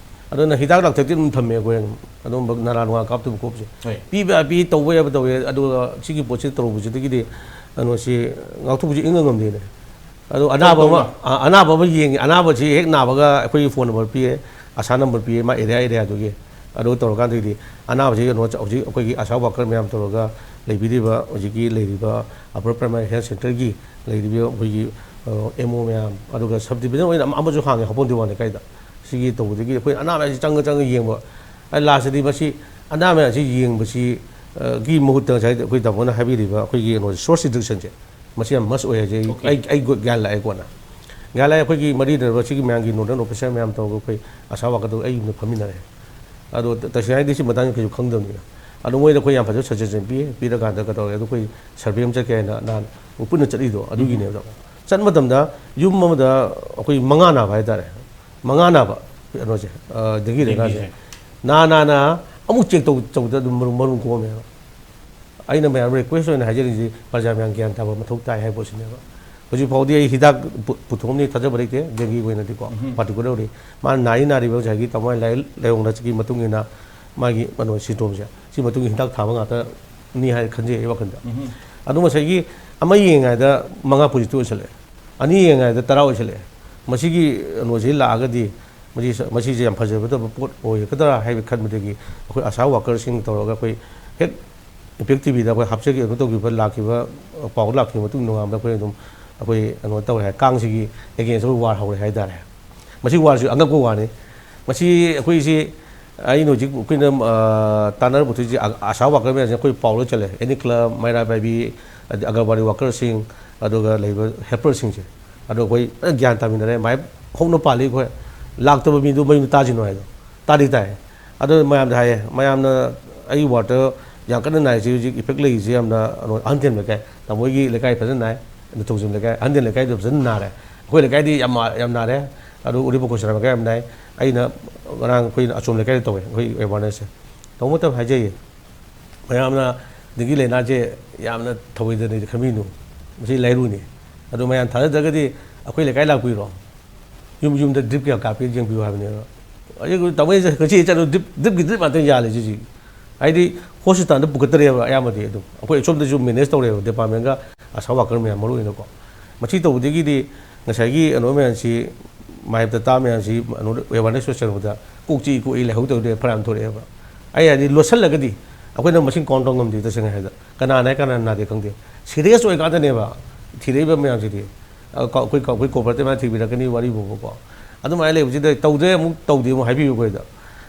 ꯑꯗꯨꯅ ꯍꯤꯗꯥꯛ ꯂꯥꯡꯊꯛꯇꯤ ꯑꯗꯨꯝ ꯊꯝꯃꯦ ꯑꯩꯈꯣꯏ꯫ ꯑꯗꯨꯝꯕ ꯅꯥꯔꯥ ꯅꯨꯡꯉꯥ ꯀꯥꯞꯇꯕ ꯈꯣꯠꯄꯁꯦ꯫ ꯍꯣꯏ꯫ ꯄꯤꯕ ꯌꯥ ꯄꯤ, ꯇꯧꯕ ꯌꯥꯕ ꯇꯧꯋꯦ꯫ ꯑꯗꯨꯒ ꯁꯤꯒꯤ ꯄꯣꯠꯁꯤ ꯇꯧꯔꯨꯕꯁꯤꯗꯒꯤꯗꯤ ꯀꯩꯅꯣꯁꯤ ꯉꯥꯛꯊꯣꯛꯄꯁꯤ ꯏꯉꯝ ꯉꯝꯗꯦꯅꯦ꯫ ꯑꯗꯣ ꯑꯅꯥꯕ ꯑꯃ, ꯇꯧꯅ꯫ ꯑ-, ꯑꯅꯥꯕ ꯑꯃ ꯌꯦꯡꯉꯤ, ꯑꯅꯥꯕꯁꯤ ꯍꯦꯛ ꯅꯥꯕꯒ ꯑꯩꯈꯣꯏꯒꯤ ꯐꯣꯟ ꯅꯝꯕꯔ ꯄꯤꯌꯦ, ꯑꯁꯥ ꯅꯝꯕꯔ ꯄꯤꯌꯦ, ꯃꯥ ꯑꯦꯔꯤꯌꯥ ꯑꯦꯔꯤꯌꯥꯗꯨꯒꯤ꯫ ꯑꯗꯨ ꯇꯧꯔꯀꯥꯟꯗꯒꯤꯗꯤ ꯑꯅꯥꯕꯁꯤ ꯀꯩꯅꯣ ꯍꯧꯖꯤꯛ ꯑꯩꯈꯣꯏꯒꯤ ꯑꯁꯥ ꯋꯥꯀꯔ ꯃꯌꯥꯝ ꯇꯧꯔꯒ ꯂꯩꯕꯤꯔꯤꯕ ꯍꯧꯖꯤꯛꯀꯤ ꯂꯩꯔꯤꯕ ꯑꯄꯔ ꯄ꯭ꯔꯥꯏꯃꯥꯔꯤ ꯍꯦꯜꯊ ꯁꯦꯟꯇꯔꯒꯤ ꯂꯩꯔꯤꯕ ꯑꯩꯈꯣꯏꯒꯤ, ꯑ, ꯑꯦꯝ ꯑꯣ ꯃꯌꯥꯝ, ꯑꯗꯨꯒ ꯁꯕ ꯗꯤꯕꯤꯖꯟ ꯑꯣꯏꯅ ꯑꯃ-, ꯑꯃꯁꯨ ꯍꯥꯡꯉꯦ ꯍꯥꯄꯣꯟ ꯗꯤꯋꯥꯟ ꯂꯩꯀꯥꯏꯗ꯫ ꯁꯤꯒꯤ ꯇꯧꯕꯗꯒꯤ ꯑꯩꯈꯣꯏ ꯑꯅꯥꯕ ꯍꯥꯏꯁꯤ ꯆꯪꯉ ꯆꯪꯉ ꯌꯦꯡꯕ꯫ ꯑꯩ ꯂꯥꯁꯇꯗꯤ ꯃꯁꯤ ꯑꯅꯥꯕ ꯃꯌꯥꯝꯁꯤ ꯌꯦꯡꯕꯁꯤ, ꯑ, ꯒꯤ ꯃꯍꯨꯠꯇ ꯉꯁꯥꯏ ꯑꯩꯈꯣꯏ ꯇꯥꯃꯣꯅ ꯍꯥꯏꯕꯤꯔꯤꯕ ꯑꯩꯈꯣꯏꯒꯤ ꯀꯩꯅꯣ ꯁꯣꯔꯁ ꯔꯤꯗꯛꯁꯟꯁꯦ, ꯃꯁꯤ ꯌꯥꯝ ꯃꯁ ꯑꯣꯏ ꯍꯥꯏꯁꯦ ꯑꯩ, Okay. ꯑꯩ, ꯑꯩ ꯒ꯭ꯌꯥꯟ ꯂꯥꯛꯑꯦ ꯀꯣꯟꯅ꯫ ꯒ꯭ꯌꯥꯟ ꯂꯥꯛꯑꯦ꯫ ꯑꯩꯈꯣꯏꯒꯤ ꯃꯔꯤ ꯂꯩꯅꯕ ꯁꯤꯒꯤ ꯃꯌꯥꯝꯒꯤ ꯅꯣꯗꯜ ꯑꯣꯐꯤꯁꯔ ꯃꯌꯥꯝ ꯇꯧꯔꯒ ꯑꯩꯈꯣꯏ ꯑꯁꯥ ꯋꯥꯀꯔꯗꯨ ꯑꯩ ꯌꯨꯝꯗ ꯐꯝꯃꯤꯟꯅꯔꯦ꯫ ꯑꯗꯣ ꯇ-, ꯇꯁꯦꯡꯅ ꯍꯥꯏꯗꯤ ꯁꯤ ꯃꯇꯥꯡꯗ ꯀꯩꯁꯨ ꯈꯪꯗꯕꯅꯤꯅ꯫ ꯑꯗꯣ ꯃꯣꯏꯗ ꯑꯩꯈꯣꯏ ꯌꯥꯝ ꯐꯖꯅ ꯁꯖꯦꯁꯟ ꯄꯤꯌꯦ꯫ ꯄꯤꯔꯀꯥꯟꯗ ꯀꯩꯗꯧꯔꯦ? ꯑꯗꯣ ꯑꯩꯈꯣꯏ ꯁꯔꯚꯦ ꯑꯃ ꯆꯠꯀꯦ ꯍꯥꯏꯅ ꯅꯍꯥꯟ ꯄꯨꯟꯅ ꯆꯠꯂꯤꯗꯣ ꯑꯗꯨꯒꯤꯅꯦꯕ꯫ ꯆꯠꯄ ꯃꯇꯝꯗ ꯌꯨꯝ ꯑꯃꯗ ꯑꯩꯈꯣꯏ ꯃꯉꯥ ꯅꯥꯕ ꯍꯥꯏꯇꯥꯔꯦ꯫ ꯃꯉꯥ ꯅꯥꯕ ꯀꯩꯅꯣꯁꯦ, ꯑ, ꯗꯦꯡꯒꯤ ꯂꯥꯏꯅꯥꯁꯦ꯫ ꯗꯦꯡꯒꯤꯁꯦ꯫ ꯅꯥ ꯅꯥꯅ ꯑꯃꯨꯛ ꯆꯦꯛ ꯇꯧ-, ꯇꯧꯗ ꯑꯗꯨꯝ ꯃꯔꯨꯝ, ꯃꯔꯨꯝ ꯀꯣꯛꯑꯝꯃꯦꯕ꯫ ꯑꯩꯅ ꯃꯌꯥꯝ ꯔꯤꯀ꯭ꯋꯦꯁ ꯑꯣꯏꯅ ꯍꯥꯏꯖꯔꯤꯁꯤ, ꯄ꯭ꯔꯖꯥ ꯃꯌꯥꯝ ꯒ꯭ꯌꯥꯟ ꯇꯥꯕ ꯃꯊꯧ ꯇꯥꯏ ꯍꯥꯏꯕ ꯄꯣꯠꯁꯤꯅꯦꯕ꯫ ꯍꯧꯖꯤꯛ ꯐꯥꯎꯗꯤ ꯑꯩ ꯍꯤꯗꯥꯛ ꯄꯨ- ꯄꯨꯊꯣꯛꯑꯝꯅꯤ ꯊꯥꯖꯕ ꯂꯩꯇꯦ ꯗꯦꯡꯒꯤꯒꯤ ꯑꯣꯏꯅꯗꯤꯀꯣ꯫ ꯄꯥꯔꯇꯤꯀꯨꯂꯔꯂꯤ ꯃꯥꯅ ꯅꯥꯔꯤ ꯅꯥꯔꯤꯕ ꯉꯁꯥꯏꯒꯤ ꯇꯃꯥꯏ ꯂꯥꯏ- ꯂꯥꯏꯑꯣꯡꯗ ꯁꯤꯒꯤ ꯃꯇꯨꯡ ꯏꯟꯅ ꯃꯥꯒꯤ ꯀꯩꯅꯣ ꯁꯤꯝꯇꯣꯝꯁꯦ ꯁꯤ ꯃꯇꯨꯡꯒꯤ ꯍꯤꯗꯥꯛ ꯊꯥꯕ ꯉꯥꯛꯇꯅꯤ ꯍꯥꯏꯅ ꯈꯟꯖꯩ ꯑꯩ ꯋꯥꯈꯜꯗ꯫ ꯑꯗꯣ ꯉꯁꯥꯏꯒꯤ ꯑꯃ ꯌꯦꯡꯉꯥꯏꯗ ꯃꯉꯥ ꯄꯣꯖꯤꯇꯤꯚ ꯑꯣꯏꯁꯜꯂꯛꯑꯦ, ꯑꯅꯤ ꯌꯦꯡꯉꯥꯏꯗ ꯇꯔꯥ ꯑꯣꯏꯁꯜꯂꯛꯑꯦ꯫ ꯃꯁꯤꯒꯤ ꯀꯩꯅꯣꯁꯤ ꯂꯥꯛꯑꯒꯗꯤ ꯃꯁꯤ ꯃꯁꯤꯁꯦ ꯌꯥꯝ ꯐꯖꯒꯗꯕ ꯄꯣꯠ ꯑꯣꯏꯒꯗ꯭ꯔꯥ ꯍꯥꯏꯕ ꯈꯟꯕꯗꯒꯤ ꯑꯩꯈꯣꯏ ꯑꯁꯥ ꯋꯥꯀꯔꯁꯤꯡ ꯇꯧꯔꯒ ꯑꯩꯈꯣꯏ ꯍꯦꯛ ꯏꯝꯄꯦꯛ ꯇꯤꯚꯤꯗ ꯑꯩꯈꯣꯏ ꯍꯥꯞꯆꯒꯦ ꯑꯗꯨ ꯇꯧꯈꯤꯕ ꯂꯥꯛꯈꯤꯕ ꯄꯥꯎ ꯂꯥꯛꯈꯤꯕ ꯃꯇꯨꯡ ꯅꯣꯡꯉꯥꯟꯕꯗ ꯑꯩꯈꯣꯏ ꯑꯗꯨꯝ ꯑꯩꯈꯣꯏ ꯀꯩꯅꯣ ꯇꯧꯔꯦ ꯍꯥꯏ, ꯀꯥꯡꯁꯤꯒꯤ ꯑꯦꯒꯦꯟꯁ ꯑꯩꯈꯣꯏ ꯋꯥꯔ ꯍꯧꯔꯦ ꯍꯥꯏꯇꯥꯔꯦ꯫ ꯃꯁꯤ ꯋꯥꯔꯁꯤ ꯑꯉꯛꯄ ꯋꯥꯔꯅꯤ꯫ ꯃꯁꯤ ꯑꯩꯈꯣꯏꯁꯤ ꯑꯩꯅ ꯍꯧꯖꯤꯛ ꯑꯩꯈꯣꯏꯅ ꯇꯥꯟꯅꯔ ꯄꯨꯊꯣꯛꯏꯁꯤ ꯑꯁꯥ ꯋꯥꯀꯔ ꯃꯌꯥꯝꯁꯦ ꯑꯩꯈꯣꯏ ꯄꯥꯎ ꯂꯣꯏ ꯆꯠꯂꯦ, ꯑꯦꯅꯤ ꯀ꯭ꯂꯕ, ꯃꯩꯔꯥ ꯄꯥꯏꯕꯤ, ꯑꯗꯩ ꯑꯪꯒꯟꯋꯥꯗꯤ ꯋꯥꯀꯔꯁꯤꯡ, ꯑꯗꯨꯒ ꯂꯩꯔꯤꯕ ꯍꯦꯜꯄꯔꯁꯤꯡꯁꯦ꯫ ꯑꯗꯣ ꯑꯩꯈꯣꯏ ꯐꯖꯅ ꯒ꯭ꯌꯥꯟ ꯇꯥꯃꯤꯟꯅꯔꯦ꯫ ꯃꯥꯏꯞ ꯍꯧꯅ ꯄꯥꯜꯂꯤ ꯑꯩꯈꯣꯏ, ꯂꯥꯛꯇꯕ ꯃꯤꯗꯨ ꯃꯌꯨꯝꯗ ꯇꯥꯁꯤꯅꯣ ꯍꯥꯏꯗꯣ꯫ ꯇꯥꯗꯤ ꯇꯥꯏ꯫ ꯑꯗꯣ ꯃꯌꯥꯝꯗ ꯍꯥꯏꯌꯦ, ꯃꯌꯥꯝꯅ ꯑꯩꯒꯤ ꯋꯥꯔꯗꯇ ꯌꯥꯝ ꯀꯟꯅ ꯅꯥꯏꯁꯦ ꯍꯧꯖꯤꯛ ꯏꯐꯦꯛ ꯂꯩꯔꯤꯁꯦ ꯌꯥꯝꯅ ꯀꯩꯅꯣ, ꯑꯍꯟ ꯊꯦꯟꯕ ꯂꯩꯀꯥꯏ, ꯇꯥꯃꯣꯒꯤ ꯂꯩꯀꯥꯏ ꯐꯖꯅ ꯅꯥꯏ, ꯅꯊꯧꯖꯝ ꯂꯩꯀꯥꯏ, ꯑꯍꯟ ꯊꯦꯟ ꯂꯩꯀꯥꯏꯗꯣ ꯐꯖꯅ ꯅꯥꯔꯦ꯫ ꯑꯩꯈꯣꯏ ꯂꯩꯀꯥꯏꯗꯤ ꯌꯥꯝ ꯃꯥ- ꯌꯥꯝ ꯅꯥꯔꯦ꯫ ꯑꯗꯨ ꯎꯔꯤꯄꯣꯛ ꯀꯣꯏꯁꯅꯥ ꯂꯩꯀꯥꯏ ꯌꯥꯝ ꯅꯥꯏ꯫ ꯑꯩꯅ ꯉꯔꯥꯡ ꯑꯩꯈꯣꯏꯅ ꯑꯆꯣꯝ ꯂꯩꯀꯥꯏꯗ ꯇꯧꯋꯦ ꯑꯩꯈꯣꯏ ꯑꯦꯋꯥꯔꯅꯦꯁꯁꯦ꯫ ꯇꯧꯕ ꯃꯇꯝ ꯍꯥꯏꯖꯩꯌꯦ, ꯃꯌꯥꯝꯅ ꯗꯦꯡꯒꯤ ꯂꯥꯏꯅꯥꯁꯦ ꯌꯥꯝꯅ ꯊꯧꯑꯣꯏꯗꯅꯗꯤ ꯈꯟꯕꯤꯅꯨ, ꯃꯁꯤ ꯂꯥꯏꯔꯨꯅꯤ꯫ ꯑꯗꯨ ꯃꯌꯥꯝ ꯊꯥꯖꯗ꯭ꯔꯒꯗꯤ ꯑꯩꯈꯣꯏ ꯂꯩꯀꯥꯏ ꯂꯥꯛꯄꯤꯔꯣ, ꯌꯨꯝ ꯌꯨꯝꯗ ꯗ꯭ꯔꯤꯞ ꯀꯌꯥ ꯀꯥꯞꯄꯤ ꯌꯦꯡꯕꯤꯌꯨ ꯍꯥꯏꯕꯅꯦꯕ꯫ ꯑꯩ ꯇꯥꯃꯣ ꯉꯁꯤ ꯆꯠꯂꯨ, ꯗ꯭ꯔꯤꯞ, ꯗ꯭ꯔꯤꯞꯀꯤ ꯗ꯭ꯔꯤꯞ ꯉꯥꯛꯇ ꯌꯥꯜꯂꯦ ꯁꯤꯁꯤ꯫ ꯍꯥꯏꯗꯤ ꯍꯣꯁꯄꯤꯇꯥꯜꯗ ꯄꯨꯈꯠꯇꯔꯦꯕ ꯑꯌꯥꯝꯕꯗꯤ꯫ ꯑꯗꯨꯝ ꯑꯩꯈꯣꯏ ꯑꯁꯣꯝꯗꯁꯨ ꯃꯦꯅꯦꯖ ꯇꯧꯔꯦꯕ ꯗꯤꯄꯥꯔꯠꯃꯦꯟꯒ ꯑꯁꯥ ꯋꯥꯀꯔ ꯃꯌꯥꯝ ꯃꯔꯨ ꯑꯣꯏꯅꯀꯣ꯫ ꯃꯁꯤ ꯇꯧꯕꯗꯒꯤꯗꯤ ꯉꯁꯥꯏꯒꯤ ꯀꯩꯅꯣ ꯃꯌꯥꯝꯁꯤ, ꯃꯥꯏꯞꯇ ꯇꯥ ꯃꯌꯥꯝꯁꯤ ꯀꯩꯅꯣ ꯑꯦꯋꯥꯔꯅꯦꯁ ꯆꯠꯆꯔꯛꯄꯗ ꯀꯣꯛ ꯆꯤꯛꯏ ꯈꯣꯠꯏ ꯂꯥꯏꯍꯧ ꯇꯧꯗꯦ ꯐꯅꯌꯥꯝ ꯊꯣꯛꯂꯛꯑꯦꯕ꯫ ꯑꯩ ꯍꯥꯏꯗꯤ ꯂꯣꯠꯁꯜꯂꯒꯗꯤ ꯑꯩꯈꯣꯏꯅ ꯃꯁꯤꯡ ꯀꯥꯎꯟ ꯇꯧ ꯉꯝꯗꯦ ꯇꯁꯦꯡꯅ ꯍꯥꯏꯗ꯫ ꯀꯅꯥ ꯅꯥꯏ ꯀꯅꯥ ꯅꯥꯗꯦ ꯈꯪꯗꯦ꯫ ꯁꯤꯔꯤꯌꯁ ꯑꯣꯏꯀꯥꯟꯗꯅꯦꯕ ꯊꯤꯔꯛꯏꯕ ꯃꯌꯥꯝꯁꯤꯗꯤ꯫ ꯑ, ꯀ-, ꯑꯩꯈꯣꯏ ꯀ-, ꯑꯩꯈꯣꯏ ꯀꯣꯄꯔꯇꯤ ꯃꯌꯥꯝ ꯊꯤꯕꯤꯔꯛꯀꯅꯤ ꯋꯥꯔꯤꯕꯨꯕꯀꯣ꯫ ꯑꯗꯨꯃꯥꯏꯅ ꯂꯩꯕꯁꯤꯗ ꯇꯧꯗ꯭ꯔꯦ ꯑꯃꯨꯛ ꯇꯧꯗꯦ ꯑꯃꯨꯛ ꯍꯥꯏꯕꯤꯌꯨ ꯑꯩꯈꯣꯏꯗ꯫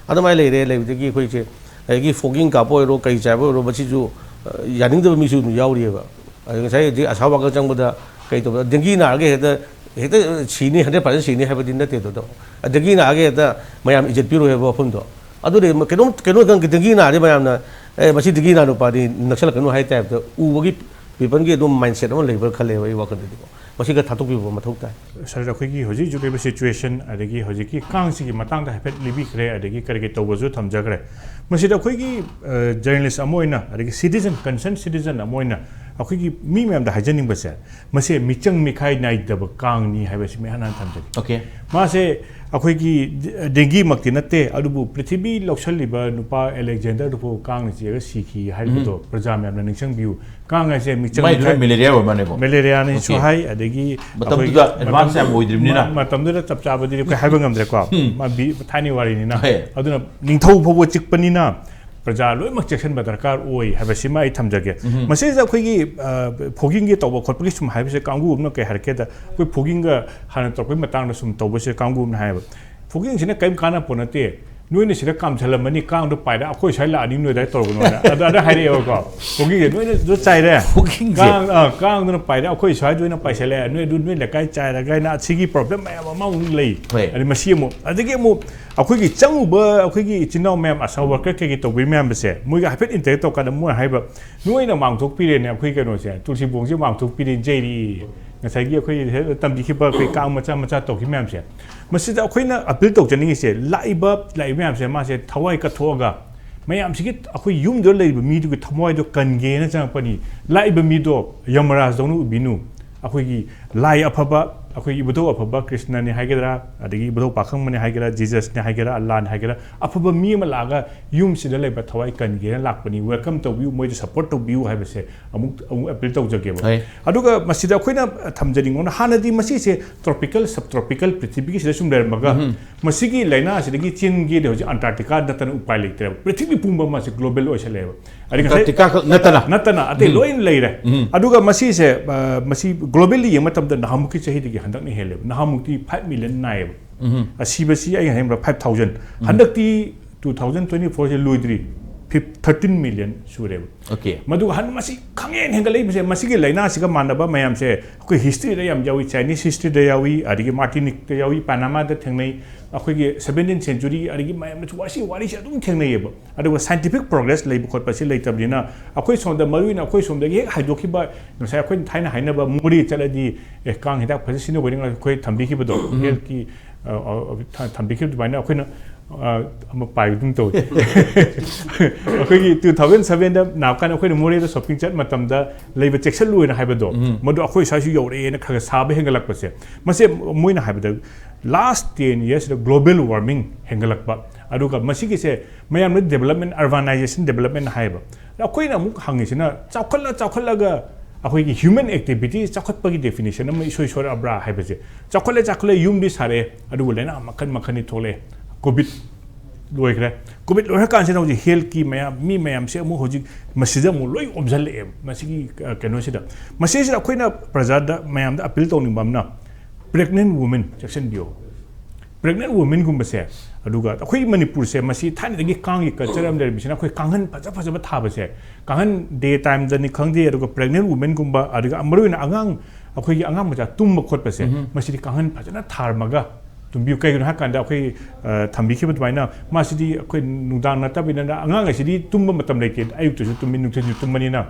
ꯑꯗꯨꯃꯥꯏꯅ ꯂꯩꯔꯦ꯫ ꯂꯩꯕꯗꯒꯤ ꯑꯩꯈꯣꯏꯁꯦ ꯑꯗꯒꯤ ꯐꯣꯒꯤꯡ ꯀꯥꯞꯄ ꯑꯣꯏꯔꯣ ꯀꯩ ꯆꯥꯏꯕ ꯑꯣꯏꯔꯣ ꯃꯁꯤꯁꯨ, ꯑ, ꯌꯥꯅꯤꯡꯗꯕ ꯃꯤꯁꯨ ꯑꯗꯨꯝ ꯌꯥꯎꯔꯤꯑꯕ꯫ ꯑꯗ ꯉꯁꯥꯏ ꯍꯧꯖꯤꯛ ꯑꯁꯥ ꯋꯥꯀꯔ ꯆꯪꯕꯗ ꯀꯩ ꯇꯧꯕ, ꯗꯦꯡꯒꯤ ꯅꯥꯔꯒ ꯍꯦꯛꯇ, ꯍꯦꯛꯇ ꯁꯤꯅꯤ, ꯍꯟꯗ꯭ꯔꯦꯠ ꯄꯥꯔꯁꯦꯟ ꯁꯤꯅꯤ ꯍꯥꯏꯕꯗꯤ ꯅꯠꯇꯦ ꯑꯗꯣ꯫ ꯗꯦꯡꯒꯤ ꯅꯥꯔꯒ ꯍꯦꯛꯇ ꯃꯌꯥꯝ ꯏꯖꯠ ꯄꯤꯔꯣꯏ ꯍꯥꯏꯕ ꯋꯥꯐꯝꯗꯣ꯫ ꯑꯗꯨꯗꯤ ꯀꯩꯅꯣꯝ, ꯀꯩꯅꯣ ꯗꯦꯡꯒꯤ ꯅꯥꯔꯗꯤ ꯃꯌꯥꯝꯅ, "ꯑꯦ, ꯃꯁꯤ ꯗꯦꯡꯒꯤ ꯅꯥ ꯅꯨꯄꯥꯗꯤ ꯅꯛꯁꯜꯂꯛꯀꯅꯨ" ꯍꯥꯏ ꯇꯥꯏꯞꯇ ꯎꯕꯒꯤ ꯄꯤꯄꯜꯒꯤ ꯑꯗꯨꯝ ꯃꯥꯏꯟꯁꯦꯠ ꯑꯃ ꯂꯩꯕ꯭ꯔꯥ ꯈꯜꯂꯦꯕ ꯑꯩ ꯋꯥꯈꯜꯗꯗꯤꯀꯣ꯫ ꯃꯁꯤ ꯈꯔ ꯊꯥꯗꯣꯛꯄꯤꯕ ꯃꯊꯧ ꯇꯥꯏ꯫ ꯁꯥꯔ, ꯑꯩꯈꯣꯏꯒꯤ ꯍꯧꯖꯤꯛ ꯍꯧꯖꯤꯛ ꯂꯩꯕ ꯁꯤꯆꯨꯋꯦꯁꯟ ꯑꯗꯒꯤ ꯍꯧꯖꯤꯛꯀꯤ ꯀꯥꯡꯁꯤꯒꯤ ꯃꯇꯥꯡꯗ ꯍꯥꯏꯐꯦꯠ ꯂꯤꯕꯤꯈ꯭ꯔꯦ, ꯑꯗꯒꯤ ꯀꯔꯤ ꯀꯔꯤ ꯇꯧꯕꯁꯨ ꯊꯝꯖꯈ꯭ꯔꯦ꯫ ꯃꯁꯤꯗ ꯑꯩꯈꯣꯏꯒꯤ, ꯑ, ꯖꯔꯅꯦꯂꯤꯁ ꯑꯃ ꯑꯣꯏꯅ, ꯑꯗꯒꯤ ꯁꯤꯇꯤꯖꯟ, ꯀꯟꯁꯔꯟ ꯁꯤꯇꯤꯖꯟ ꯑꯃ ꯑꯣꯏꯅ ꯑꯩꯈꯣꯏꯒꯤ ꯃꯤ ꯃꯌꯥꯝꯗ ꯍꯥꯏꯖꯅꯤꯡꯕꯁꯦ, ꯃꯁꯦ ꯃꯤꯆꯪ ꯃꯤꯈꯥꯏ ꯅꯥꯏꯗꯕ ꯀꯥꯡꯅꯤ ꯍꯥꯏꯕꯁꯤ ꯃꯌꯥꯝ ꯍꯥꯟꯅ ꯊꯝꯖꯒꯦ꯫ Okay. ꯃꯥꯁꯦ ꯑꯩꯈꯣꯏꯒꯤ ꯗꯦꯡꯒꯤꯃꯛꯇꯤ ꯅꯠꯇꯦ, ꯑꯗꯨꯕꯨ ꯄ꯭ꯔꯤꯊꯤꯕꯤ ꯂꯧꯁꯜꯂꯤꯕ ꯅꯨꯄꯥ ꯑꯂꯦꯛꯖꯦꯟꯗꯔꯗꯨꯐꯥꯎ ꯀꯥꯡꯅ ꯆꯤꯛꯑꯒ ꯁꯤꯈꯤ ꯍꯥꯏꯔꯤꯕꯗꯣ ꯎꯝ꯫ ꯄ꯭ꯔꯖꯥ ꯃꯌꯥꯝꯅ ꯅꯤꯡꯁꯤꯡꯕꯤꯌꯨ꯫ ꯀꯥꯡ ꯍꯥꯏꯁꯦ ꯃꯤꯆꯪ ꯃꯥꯏ ꯈꯔ ꯃꯤꯈꯥꯏ ꯃꯦꯂꯦꯔꯤꯌꯥ ꯑꯣꯏꯕ ꯃꯥꯅꯦꯀꯣ? ꯃꯦꯂꯦꯔꯤꯌꯥꯅꯤꯁꯨ Okay. ꯍꯥꯏ, ꯑꯗꯒꯤ ꯃꯇꯝꯗꯨꯗ ꯑꯩꯈꯣꯏꯒꯤ advance ꯌꯥꯝ ꯃꯇꯝ-, ꯑꯣꯏꯗ꯭ꯔꯤꯕꯅꯤꯅ꯫ ꯃ-, ꯃꯇꯝꯗꯨꯗ ꯆꯞ ꯆꯥꯕꯗꯤ ꯑꯩꯈꯣꯏ ꯍꯥꯏꯕ ꯉꯝꯗ꯭ꯔꯦꯀꯣ꯫ ꯎꯝ꯫ ꯃꯥ ꯕꯤ-, ꯊꯥꯏꯅꯒꯤ ꯋꯥꯔꯤꯅꯤꯅ꯫ ꯍꯣꯏ꯫ ꯑꯗꯨꯅ ꯅꯤꯡꯊꯧ ꯐꯥꯎꯕ ꯆꯤꯛꯄꯅꯤꯅ ꯄ꯭ꯔꯖꯥ ꯂꯣꯏꯅꯃꯛ ꯆꯦꯛꯁꯤꯟꯕ ꯗꯔꯀꯥꯔ ꯑꯣꯏ ꯍꯥꯏꯕꯁꯤꯃ ꯑꯩ ꯊꯝꯖꯒꯦ꯫ ꯎꯝ꯫ ꯃꯁꯤꯗ ꯑꯩꯈꯣꯏꯒꯤ, ꯑ, fogging ꯒꯤ ꯇꯧꯕ ꯈꯣꯠꯄꯒꯤ ꯁꯨꯝ ꯍꯥꯏꯕꯁꯦ ꯀꯥꯡꯕꯨ ꯑꯃꯅ ꯀꯩ ꯍꯥꯏꯔꯛꯀꯦꯗ, ꯑꯩꯈꯣꯏ fogging ꯒ ꯍꯥꯟꯅ ꯇꯧꯔꯛꯄꯩ ꯃꯇꯥꯡꯗ ꯁꯨꯝ ꯇꯧꯕꯁꯦ ꯀꯥꯡꯕꯨ ꯑꯃꯅ ꯍꯥꯏꯌꯦꯕ, "Fogging ꯁꯤꯅ ꯀꯔꯤꯝ ꯀꯥꯟꯅꯕ ꯄꯣꯠ ꯅꯠꯇꯦ, ꯅꯣꯏꯅ ꯁꯤꯗ ꯀꯥꯝꯁꯤꯜꯂꯝꯃꯅꯤ, ꯀꯥꯡꯗꯣ ꯄꯥꯏꯔ ꯑꯩꯈꯣꯏ ꯁ꯭ꯋꯥꯏ ꯂꯥꯛꯑꯅꯤ, ꯅꯣꯏ ꯑꯗꯥꯏ ꯇꯧꯔꯒꯅꯣꯅ"꯫ ꯑꯗ, ꯑꯗ ꯍꯥꯏꯔꯛꯑꯦꯕꯀꯣ꯫ Fogging ꯁꯦ ꯅꯣꯏꯅ ꯑꯗꯨ ꯆꯥꯏꯔꯦ꯫ Fogging ꯁꯦ꯫ ꯀꯥꯡ, ꯑ, ꯀꯥꯡꯗꯨꯅ ꯄꯥꯏꯔꯦ, ꯑꯩꯈꯣꯏ ꯁ꯭ꯋꯥꯏꯗ ꯑꯣꯏꯅ ꯄꯥꯏꯁꯜꯂꯛꯑꯦ, ꯅꯣꯏ ꯑꯗꯨ ꯅꯣꯏ ꯂꯩꯀꯥꯏ ꯆꯥꯏꯔꯒ ꯍꯥꯏꯅ ꯁꯤꯒꯤ problem ꯃꯌꯥꯝ ꯑꯃ ꯑꯃꯨꯛ ꯂꯩ꯫ ꯍꯣꯏ꯫ ꯑꯗꯩ ꯃꯁꯤ ꯑꯃꯨꯛ, ꯑꯗꯒꯤ ꯑꯃꯨꯛ ꯑꯩꯈꯣꯏꯒꯤ ꯆꯪꯉꯨꯕ ꯑꯩꯈꯣꯏꯒꯤ ꯏꯆꯤꯟ ꯏꯅꯥꯎ ꯃꯌꯥꯝ, ꯑꯁꯥ worker ꯀꯩꯀꯩ ꯇꯧꯕꯤ ꯃꯌꯥꯝꯁꯦ, ꯃꯣꯏꯒ ꯍꯥꯏꯐꯦꯠ interact ꯇꯧꯀꯥꯟꯗ ꯃꯣꯏꯅ ꯍꯥꯏꯕ, "ꯅꯣꯏꯅ ꯃꯥꯡꯊꯣꯛꯄꯤꯔꯦꯅꯦ ꯑꯩꯈꯣꯏ ꯀꯩꯅꯣꯁꯦ, ꯇꯨꯜꯁꯤꯕꯣꯡꯁꯦ ꯃꯥꯡꯊꯣꯛꯄꯤꯔꯦ, ꯖꯩꯔꯤ"꯫ ꯉꯁꯥꯏꯒꯤ ꯑꯩꯈꯣꯏ ꯇꯝꯕꯤꯈꯤꯕ ꯑꯩꯈꯣꯏ ꯀꯥꯡ ꯃꯆꯥ ꯃꯆꯥ ꯇꯧꯈꯤꯕ ꯃꯌꯥꯝꯁꯦ, ꯃꯁꯤꯗ ꯑꯩꯈꯣꯏꯅ appeal ꯇꯧꯖꯅꯤꯡꯉꯤꯁꯦ, ꯂꯥꯛꯏꯕ, ꯂꯥꯛꯏꯕ ꯃꯌꯥꯝꯁꯦ ꯃꯥꯁꯦ ꯊꯋꯥꯏ ꯀꯠꯊꯣꯛꯑꯒ ꯃꯌꯥꯝꯁꯤꯒꯤ ꯑꯩꯈꯣꯏ ꯌꯨꯝꯗ ꯂꯩꯔꯤꯕ ꯃꯤꯗꯨꯒꯤ ꯊꯃꯣꯏꯗꯣ ꯀꯟꯒꯦꯅ ꯆꯪꯉꯛꯄꯅꯤ꯫ ꯂꯥꯛꯏꯕ ꯃꯤꯗꯣ ꯌꯃꯔꯥꯖꯗꯧꯅ ꯎꯕꯤꯅꯨ꯫ ꯑꯩꯈꯣꯏꯒꯤ ꯂꯥꯏ ꯑꯐꯕ, ꯑꯩꯈꯣꯏ ꯏꯕꯨꯙꯧ ꯑꯐꯕ ꯀ꯭ꯔꯤꯁꯅꯅꯤ ꯍꯥꯏꯒꯗ꯭ꯔꯥ, ꯑꯗꯒꯤ ꯏꯕꯨꯙꯧ ꯄꯥꯈꯪꯕꯅꯤ ꯍꯥꯏꯒꯦꯔꯥ, ꯖꯤꯖꯁꯅꯤ ꯍꯥꯏꯒꯦꯔꯥ, ꯑꯜꯂꯥꯅꯤ ꯍꯥꯏꯒꯦꯔꯥ, ꯑꯐꯕ ꯃꯤ ꯑꯃ ꯂꯥꯛꯑꯒ ꯌꯨꯝꯁꯤꯗ ꯂꯩꯕ ꯊꯋꯥꯏ ꯀꯟꯒꯦꯅ ꯂꯥꯛꯄꯅꯤ, welcome ꯇꯧꯕꯤꯌꯨ, ꯃꯣꯏꯗ support ꯇꯧꯕꯤꯌꯨ ꯍꯥꯏꯕꯁꯦ ꯑꯃꯨꯛ, ꯑꯃꯨꯛ appeal ꯇꯧꯖꯒꯦꯕ꯫ ꯍꯣꯏ꯫ ꯑꯗꯨꯒ ꯃꯁꯤꯗ ꯑꯩꯈꯣꯏꯅ ꯊꯝꯖꯅꯤꯡꯕꯅ, ꯍꯥꯟꯅꯗꯤ ꯃꯁꯤꯁꯦ tropical, subtropical ꯄ꯭ꯔꯤꯊꯤꯕꯤꯒꯤꯁꯤꯗ ꯁꯨꯝ ꯂꯩꯔꯝꯃꯒ, ꯎꯝ꯫ ꯃꯁꯤꯒꯤ ꯂꯥꯏꯅꯥ ꯑꯁꯤꯗꯒꯤ ꯆꯦꯟꯒꯦꯗꯤ ꯍꯧꯖꯤꯛ Antarctica ꯅꯠꯇꯅ ꯎꯄꯥꯏ ꯂꯩꯇ꯭ꯔꯦꯕ꯫ ꯄ꯭ꯔꯤꯊꯤꯕꯤ ꯄꯨꯝꯕ ꯑꯃꯁꯤ global ꯑꯣꯏꯁꯜꯂꯛꯑꯦꯕ꯫ ꯑꯗꯒꯤ ꯉꯁꯥꯏ Antarctica ꯈꯛ ꯅꯠꯇꯅ? ꯅꯠꯇꯅ ꯑꯇꯩ ꯎꯝ꯫ ꯂꯣꯏꯅ ꯂꯩꯔꯦ꯫ ꯎꯝ꯫ ꯑꯗꯨꯒ ꯃꯁꯤꯁꯦ, ꯑ, ꯃꯁꯤ globally ꯌꯦꯡꯕ ꯃꯇꯝꯗ ꯅꯍꯥꯟꯃꯨꯛꯀꯤ ꯆꯍꯤꯗꯒꯤ ꯍꯟꯗꯛꯅ ꯍꯦꯜꯂꯦꯕ꯫ ꯅꯍꯥꯟꯃꯨꯛꯇꯤ five million ꯅꯥꯏꯌꯦꯕ꯫ ꯎꯝ꯫ ꯑꯁꯤꯕꯁꯤ ꯑꯩ ꯍꯥꯏꯕ five thousand꯫ ꯎꯝ꯫ ꯍꯟꯗꯛꯇꯤ two thousand twenty four ꯁꯦ ꯂꯣꯏꯗ꯭ꯔꯤ, fif-, thirteen million ꯁꯨꯔꯦꯕ꯫ Okay꯫ ꯃꯗꯨꯒ ꯍꯟ-, ꯃꯁꯤ ꯈꯪꯍꯦꯟ ꯍꯦꯟꯒꯠꯂꯛꯏꯕꯁꯦ, ꯃꯁꯤꯒꯤ ꯂꯥꯏꯅꯥꯁꯤꯒ ꯃꯥꯟꯅꯕ ꯃꯌꯥꯝꯁꯦ ꯑꯩꯈꯣꯏ history ꯗ ꯌꯥꯝ ꯌꯥꯎꯏ, Chinese history ꯗ ꯌꯥꯎꯏ, ꯑꯗꯒꯤ Martinique ꯇ ꯌꯥꯎꯏ, Panama ꯗ ꯊꯦꯡꯅꯩ, ꯑꯩꯈꯣꯏꯒꯤ seventeenth century, ꯑꯗꯒꯤ ꯃꯌꯥꯝꯅꯁꯨ ꯋꯥꯔꯤ, ꯋꯥꯔꯤꯁꯦ ꯑꯗꯨꯝ ꯊꯦꯡꯅꯩꯌꯦꯕ꯫ ꯑꯗꯨꯒ scientific progress ꯂꯩꯕ ꯈꯣꯠꯄꯁꯤ ꯂꯩꯇꯕꯅꯤꯅ, ꯑꯩꯈꯣꯏ ꯁꯣꯝꯗ, ꯃꯔꯨꯑꯣꯏꯅ ꯑꯩꯈꯣꯏ ꯁꯣꯝꯗꯒꯤ ꯍꯦꯛ ꯍꯥꯏꯗꯣꯛꯈꯤꯕ, ꯉꯁꯥꯏ ꯑꯩꯈꯣꯏꯅ ꯊꯥꯏꯅ ꯍꯥꯏꯅꯕ ꯃꯣꯔꯦ ꯆꯠꯂꯗꯤ, "ꯑꯦ, ꯀꯥꯡ ꯍꯤꯗꯥꯛ ꯐꯖꯅ ꯁꯤꯖꯤꯟꯅꯧ" ꯍꯥꯏꯅ ꯑꯩꯈꯣꯏ ꯊꯝꯕꯤꯈꯤꯕꯗꯣ, ꯎꯝ꯫ Health ꯀꯤ, ꯑ, ꯑ, ꯊ-, ꯊꯝꯕꯤꯈꯤꯕ ꯑꯗꯨꯃꯥꯏꯅ ꯑꯩꯈꯣꯏꯅ ꯑ, ꯑꯃ ꯄꯥꯏꯕꯗꯨꯝ ꯇꯧꯏ꯫ ꯑꯩꯈꯣꯏꯒꯤ ꯇꯨ ꯊꯥꯎꯖꯟ ꯁꯕꯦꯟꯗ ꯅꯥꯕ ꯀꯥꯟꯗ ꯑꯩꯈꯣꯏꯅ ꯃꯣꯔꯦꯗ ꯁꯣꯞꯄꯤꯡ ꯆꯠ ꯃꯇꯝꯗ ꯂꯩꯕ ꯆꯦꯛꯁꯤꯜꯂꯨꯅ ꯍꯥꯏꯕꯗꯣ, ꯎꯝ꯫ ꯃꯗꯨ ꯑꯩꯈꯣꯏ ꯁ꯭ꯋꯥꯏꯁꯨ ꯌꯧꯔꯛꯑꯦꯅ ꯈꯔ ꯈꯔ ꯁꯥꯕ ꯍꯦꯟꯒꯠꯂꯛꯄꯁꯦ, ꯃꯁꯦ ꯃꯣꯏꯅ ꯍꯥꯏꯕꯗ ꯂꯥꯁ ꯇꯦꯟ ꯌꯔꯁꯤꯗ ꯒ꯭ꯂꯣꯕꯦꯜ ꯋꯥꯔꯃꯤꯡ ꯍꯦꯟꯒꯠꯂꯛꯄ, ꯑꯗꯨꯒ ꯃꯁꯤꯒꯤꯁꯦ ꯃꯌꯥꯝꯅ ꯗꯦꯕꯂꯞꯃꯦꯟ, ꯑꯔꯕꯥꯅꯥꯏꯖꯦꯁꯟ ꯗꯦꯕꯂꯞꯃꯦꯟ ꯍꯥꯏꯌꯦꯕ꯫ ꯑꯩꯈꯣꯏꯅ ꯑꯃꯨꯛ ꯍꯪꯉꯤꯁꯤꯅ, ꯆꯥꯎꯈꯠꯂ ꯆꯥꯎꯈꯠꯂꯒ ꯑꯩꯈꯣꯏꯒꯤ ꯍ꯭ꯌꯨꯃꯦꯟ ꯑꯦꯛꯇꯤꯚꯤꯇꯤ ꯆꯥꯎꯈꯠꯄꯒꯤ ꯗꯦꯐꯤꯅꯦꯁꯟ ꯑꯃ ꯏꯁꯣꯏ ꯁꯣꯏꯔꯛꯑꯕ꯭ꯔꯥ ꯍꯥꯏꯕꯁꯦ꯫ ꯆꯥꯎꯈꯠꯂꯦ ꯆꯥꯎꯈꯠꯂꯦ, ꯌꯨꯝꯗꯤ ꯁꯥꯔꯛꯑꯦ, ꯑꯗꯨꯕꯨ ꯂꯥꯏꯅꯥ ꯃꯈꯜ ꯃꯈꯜꯅꯤ ꯊꯣꯛꯂꯛꯑꯦ꯫ ꯀꯣꯚꯤꯠ ꯂꯣꯏꯈ꯭ꯔꯦ꯫ ꯀꯣꯚꯤꯠ ꯂꯣꯏꯈ꯭ꯔꯀꯥꯟꯁꯤꯗ ꯍꯧꯖꯤꯛ ꯍꯦꯜꯠꯀꯤ ꯃꯌꯥꯝ, ꯃꯤ ꯃꯌꯥꯝꯁꯦ ꯑꯃꯨꯛ ꯍꯧꯖꯤꯛ ꯃꯁꯤꯗ ꯑꯃꯨꯛ ꯂꯣꯏ ꯑꯣꯝꯁꯤꯜꯂꯛꯑꯦ꯫ ꯃꯁꯤꯒꯤ, ꯑ, ꯀꯩꯅꯣꯁꯤꯗ, ꯃꯁꯤꯁꯤꯗ ꯑꯩꯈꯣꯏꯅ ꯄ꯭ꯔꯖꯥꯗ, ꯃꯌꯥꯝꯗ ꯑꯄꯤꯜ ꯇꯧꯅꯤꯡꯕ ꯑꯃꯅ, ꯄ꯭ꯔꯦꯒꯅꯦꯟ ꯋꯨꯃꯦꯟ ꯆꯦꯛꯁꯤꯟꯕꯤꯌꯣ꯫ ꯄ꯭ꯔꯦꯒꯅꯦꯟ ꯋꯨꯃꯦꯟꯒꯨꯝꯕꯁꯦ, ꯑꯗꯨꯒ ꯑꯩꯈꯣꯏ ꯃꯅꯤꯄꯨꯔꯁꯦ, ꯃꯁꯤ ꯊꯥꯏꯅꯗꯒꯤ ꯀꯥꯡꯒꯤ ꯀꯜꯆꯔ ꯑꯃ ꯂꯩꯔꯝꯃꯤꯁꯤꯅ, ꯑꯩꯈꯣꯏ ꯀꯥꯡꯈꯟ ꯐꯖ ꯐꯖꯕ ꯊꯥꯕꯁꯦ, ꯀꯥꯡꯈꯟ ꯗꯦ ꯇꯥꯏꯝꯗꯅꯤ ꯈꯪꯗꯦ, ꯑꯗꯨꯒ ꯄ꯭ꯔꯦꯒꯅꯦꯟ ꯋꯨꯃꯦꯟꯒꯨꯝꯕ, ꯑꯗꯨꯒ ꯃꯔꯨꯑꯣꯏꯅ ꯑꯉꯥꯡ, ꯑꯩꯈꯣꯏꯒꯤ ꯑꯉꯥꯡ ꯃꯆꯥ ꯇꯨꯝꯕ ꯈꯣꯠꯄꯁꯦ, ꯎꯝ꯫ ꯃꯁꯤꯗꯤ ꯀꯥꯡꯈꯟ ꯐꯖꯅ ꯊꯥꯔꯝꯃꯒ ꯇꯨꯝꯕꯤꯌꯨ꯫ ꯀꯩꯒꯤꯅꯣ ꯍꯥꯏ ꯀꯥꯟꯗ, ꯑꯩꯈꯣꯏ, ꯑ, ꯊꯝꯕꯤꯈꯤꯕ ꯑꯗꯨꯃꯥꯏꯅ, ꯃꯥꯁꯤꯗꯤ ꯑꯩꯈꯣꯏ ꯅꯨꯡꯗꯥꯡ ꯅꯠꯇꯕꯅꯤꯅ, ꯑꯉꯥꯡ ꯑꯁꯤꯗꯤ ꯇꯨꯝꯕ ꯃꯇꯝ ꯂꯩꯇꯦ, ꯑꯌꯨꯛꯇꯁꯨ ꯇꯨꯝꯃꯤ, ꯅꯨꯡꯊꯤꯜꯁꯨ ꯇꯨꯝꯕꯅꯤꯅ,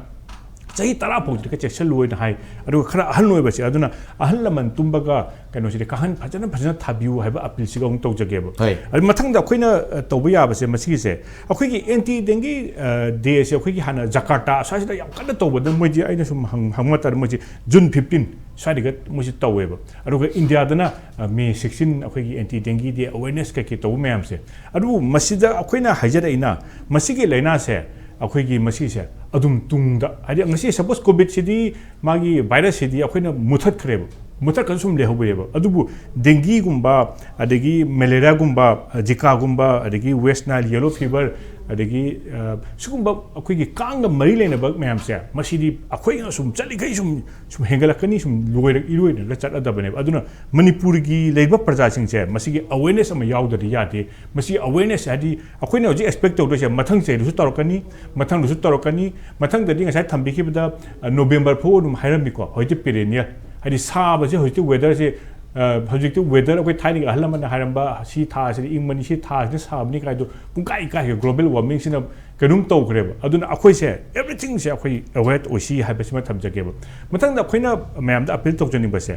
ꯆꯍꯤ ꯇꯔꯥ ꯐꯥꯎꯗꯤ ꯈꯔ ꯆꯦꯛꯁꯤꯜꯂꯨ ꯍꯥꯏꯅ ꯍꯥꯏ꯫ ꯑꯗꯨꯒ ꯈꯔ ꯑꯍꯜ ꯑꯣꯏꯕꯁꯦ, ꯑꯗꯨꯅ ꯑꯍꯜ ꯂꯃꯟ ꯇꯨꯝꯕꯒ ꯀꯩꯅꯣꯁꯤꯗꯤ ꯀꯥꯡꯈꯟ ꯐꯖꯅ ꯐꯖꯅ ꯊꯥꯕꯤꯌꯨ ꯍꯥꯏꯕ ꯑꯄꯤꯜꯁꯤꯒ ꯑꯃꯨꯛ ꯇꯧꯖꯒꯦꯕ꯫ ꯍꯣꯏ꯫ ꯑꯗꯨ ꯃꯊꯪꯗ ꯑꯩꯈꯣꯏꯅ, ꯑ, ꯇꯧꯕ ꯌꯥꯕꯁꯦ ꯃꯁꯤꯒꯤꯁꯦ, ꯑꯩꯈꯣꯏꯒꯤ ꯑꯦꯟꯇꯤ ꯗꯦꯡꯒꯤ, ꯑ, ꯗꯦꯁꯦ ꯑꯩꯈꯣꯏꯒꯤ ꯍꯥꯟꯅ ꯖꯀꯥꯔꯇꯥ ꯁ꯭ꯋꯥꯏꯁꯤꯗ ꯌꯥꯝ ꯀꯟꯅ ꯇꯧꯕꯗ, ꯃꯣꯏꯗꯤ, ꯑꯩꯅ ꯁꯨꯝ ꯍꯪ-, ꯍꯪꯕ ꯃꯇꯝꯗ, ꯃꯣꯏꯁꯤ ꯖꯨꯟ ꯐꯤꯐꯇꯤꯟ ꯁ꯭ꯋꯥꯏꯗꯒ ꯃꯣꯏꯁꯤ ꯇꯧꯋꯦꯕ꯫ ꯑꯗꯨꯒ ꯏꯟꯗꯤꯌꯥꯗꯅ, ꯑ, ꯃꯦ ꯁꯤꯛꯁꯇꯤꯟ ꯑꯩꯈꯣꯏꯒꯤ ꯑꯦꯟꯇꯤ ꯗꯦꯡꯒꯤ ꯗꯦ ꯑꯦꯋꯦꯔꯅꯦꯁ ꯀꯩꯀꯩ ꯇꯧꯕ ꯃꯌꯥꯝꯁꯦ꯫ ꯑꯗꯨꯕꯨ ꯃꯁꯤꯗ ꯑꯩꯈꯣꯏꯅ ꯍꯥꯏꯖꯔꯛꯏꯅ, ꯃꯁꯤꯒꯤ ꯂꯥꯏꯅꯥꯁꯦ, ꯑꯩꯈꯣꯏꯒꯤ ꯃꯁꯤꯁꯦ ꯑꯗꯨꯝ ꯇꯨꯡꯗ, ꯍꯥꯏꯗꯤ ꯉꯁꯤ ꯁꯄꯣꯁ ꯀꯣꯚꯤꯠꯁꯤꯗꯤ, ꯃꯥꯒꯤ ꯚꯥꯏꯔꯁꯁꯤꯗꯤ ꯑꯩꯈꯣꯏꯅ ꯃꯨꯊꯠꯈ꯭ꯔꯦꯕ, ꯃꯨꯊꯠꯈ꯭ꯔꯁꯨ ꯁꯨꯝ ꯂꯩꯍꯧꯕꯅꯦꯕ꯫ ꯑꯗꯨꯕꯨ ꯗꯦꯡꯒꯤꯒꯨꯝꯕ, ꯑꯗꯒꯤ ꯃꯦꯂꯦꯔꯤꯌꯥꯒꯨꯝꯕ, ꯖꯤꯀꯥꯒꯨꯝꯕ, ꯑꯗꯒꯤ ꯋꯦꯁ ꯅꯥꯏꯜ ꯌꯦꯂꯣ ꯐꯤꯚꯔ, ꯑꯗꯒꯤ, ꯑ, ꯁꯤꯒꯨꯝꯕ ꯑꯩꯈꯣꯏꯒꯤ ꯀꯥꯡꯒ ꯃꯔꯤ ꯂꯩꯅꯕ ꯃꯌꯥꯝꯁꯦ, ꯃꯁꯤꯗꯤ ꯑꯩꯈꯣꯏꯅ ꯁꯨꯝ ꯆꯠꯂꯤꯈꯩ ꯁꯨꯝ, ꯁꯨꯝ ꯍꯦꯟꯒꯠꯂꯛꯀꯅꯤ, ꯁꯨꯝ ꯂꯣꯏꯔ-, ꯏꯔꯣꯏꯅꯔꯒ ꯆꯠꯂꯗꯕꯅꯦꯕ꯫ ꯑꯗꯨꯅ ꯃꯅꯤꯄꯨꯔꯒꯤ ꯂꯩꯔꯤꯕ ꯄ꯭ꯔꯖꯥꯁꯤꯡꯁꯦ ꯃꯁꯤꯒꯤ ꯑꯦꯋꯦꯔꯅꯦꯁ ꯑꯃ ꯌꯥꯎꯗ꯭ꯔꯗꯤ ꯌꯥꯗꯦ꯫ ꯃꯁꯤ ꯑꯦꯋꯦꯔꯅꯦꯁ ꯍꯥꯏꯗꯤ, ꯑꯩꯈꯣꯏꯅ ꯍꯧꯖꯤꯛ ꯑꯦꯛꯁꯄꯦꯛ ꯇꯧꯗꯣꯏꯁꯦ, ꯃꯊꯪ ꯆꯍꯤꯗꯁꯨ ꯇꯧꯔꯛꯀꯅꯤ, ꯃꯊꯪꯗꯁꯨ ꯇꯧꯔꯛꯀꯅꯤ, ꯃꯊꯪꯗꯗꯤ ꯉꯁꯥꯏ ꯊꯝꯕꯤꯈꯤꯕꯗ, ꯑ, ꯅꯣꯕꯦꯝꯕꯔ ꯐꯥꯎ ꯑꯗꯨꯝ ꯍꯥꯏꯔꯝꯃꯤꯀꯣ꯫ ꯍꯧꯖꯤꯛꯇꯤ ꯄꯦꯔꯦꯅꯤꯌꯜ, ꯍꯥꯏꯗꯤ ꯁꯥꯕꯁꯦ ꯍꯧꯖꯤꯛꯇꯤ ꯋꯦꯗꯔꯁꯦ, ꯑ, ꯍꯧꯖꯤꯛꯇꯤ ꯋꯦꯗꯔ ꯑꯩꯈꯣꯏ ꯊꯥꯏꯅꯒꯤ ꯑꯍꯜ ꯂꯃꯟꯅ ꯍꯥꯏꯔꯝꯕ, ꯁꯤ ꯊꯥꯁꯤꯗꯤ ꯏꯪꯕꯅꯤ, ꯁꯤ ꯊꯥꯁꯤꯗꯤ ꯁꯥꯕꯅꯤ ꯀꯥꯏꯗꯣ ꯄꯨꯡꯀꯥꯏ ꯀꯥꯏꯈ꯭ꯔꯦ꯫ ꯒ꯭ꯂꯣꯕꯦꯜ ꯋꯥꯔꯃꯤꯡꯁꯤꯅ ꯀꯩꯅꯣꯝ ꯇꯧꯈ꯭ꯔꯦꯕ꯫ ꯑꯗꯨꯅ ꯑꯩꯈꯣꯏꯁꯦ ꯑꯦꯕ꯭ꯔꯤꯊꯤꯡꯁꯦ ꯑꯩꯈꯣꯏ ꯑꯦꯋꯦꯔ ꯑꯣꯏꯁꯤ ꯍꯥꯏꯕꯁꯤꯃ ꯊꯝꯖꯒꯦꯕ꯫ ꯃꯊꯪꯗ ꯑꯩꯈꯣꯏꯅ ꯃꯌꯥꯝꯗ ꯑꯄꯤꯜ ꯇꯧꯖꯅꯤꯡꯕꯁꯦ,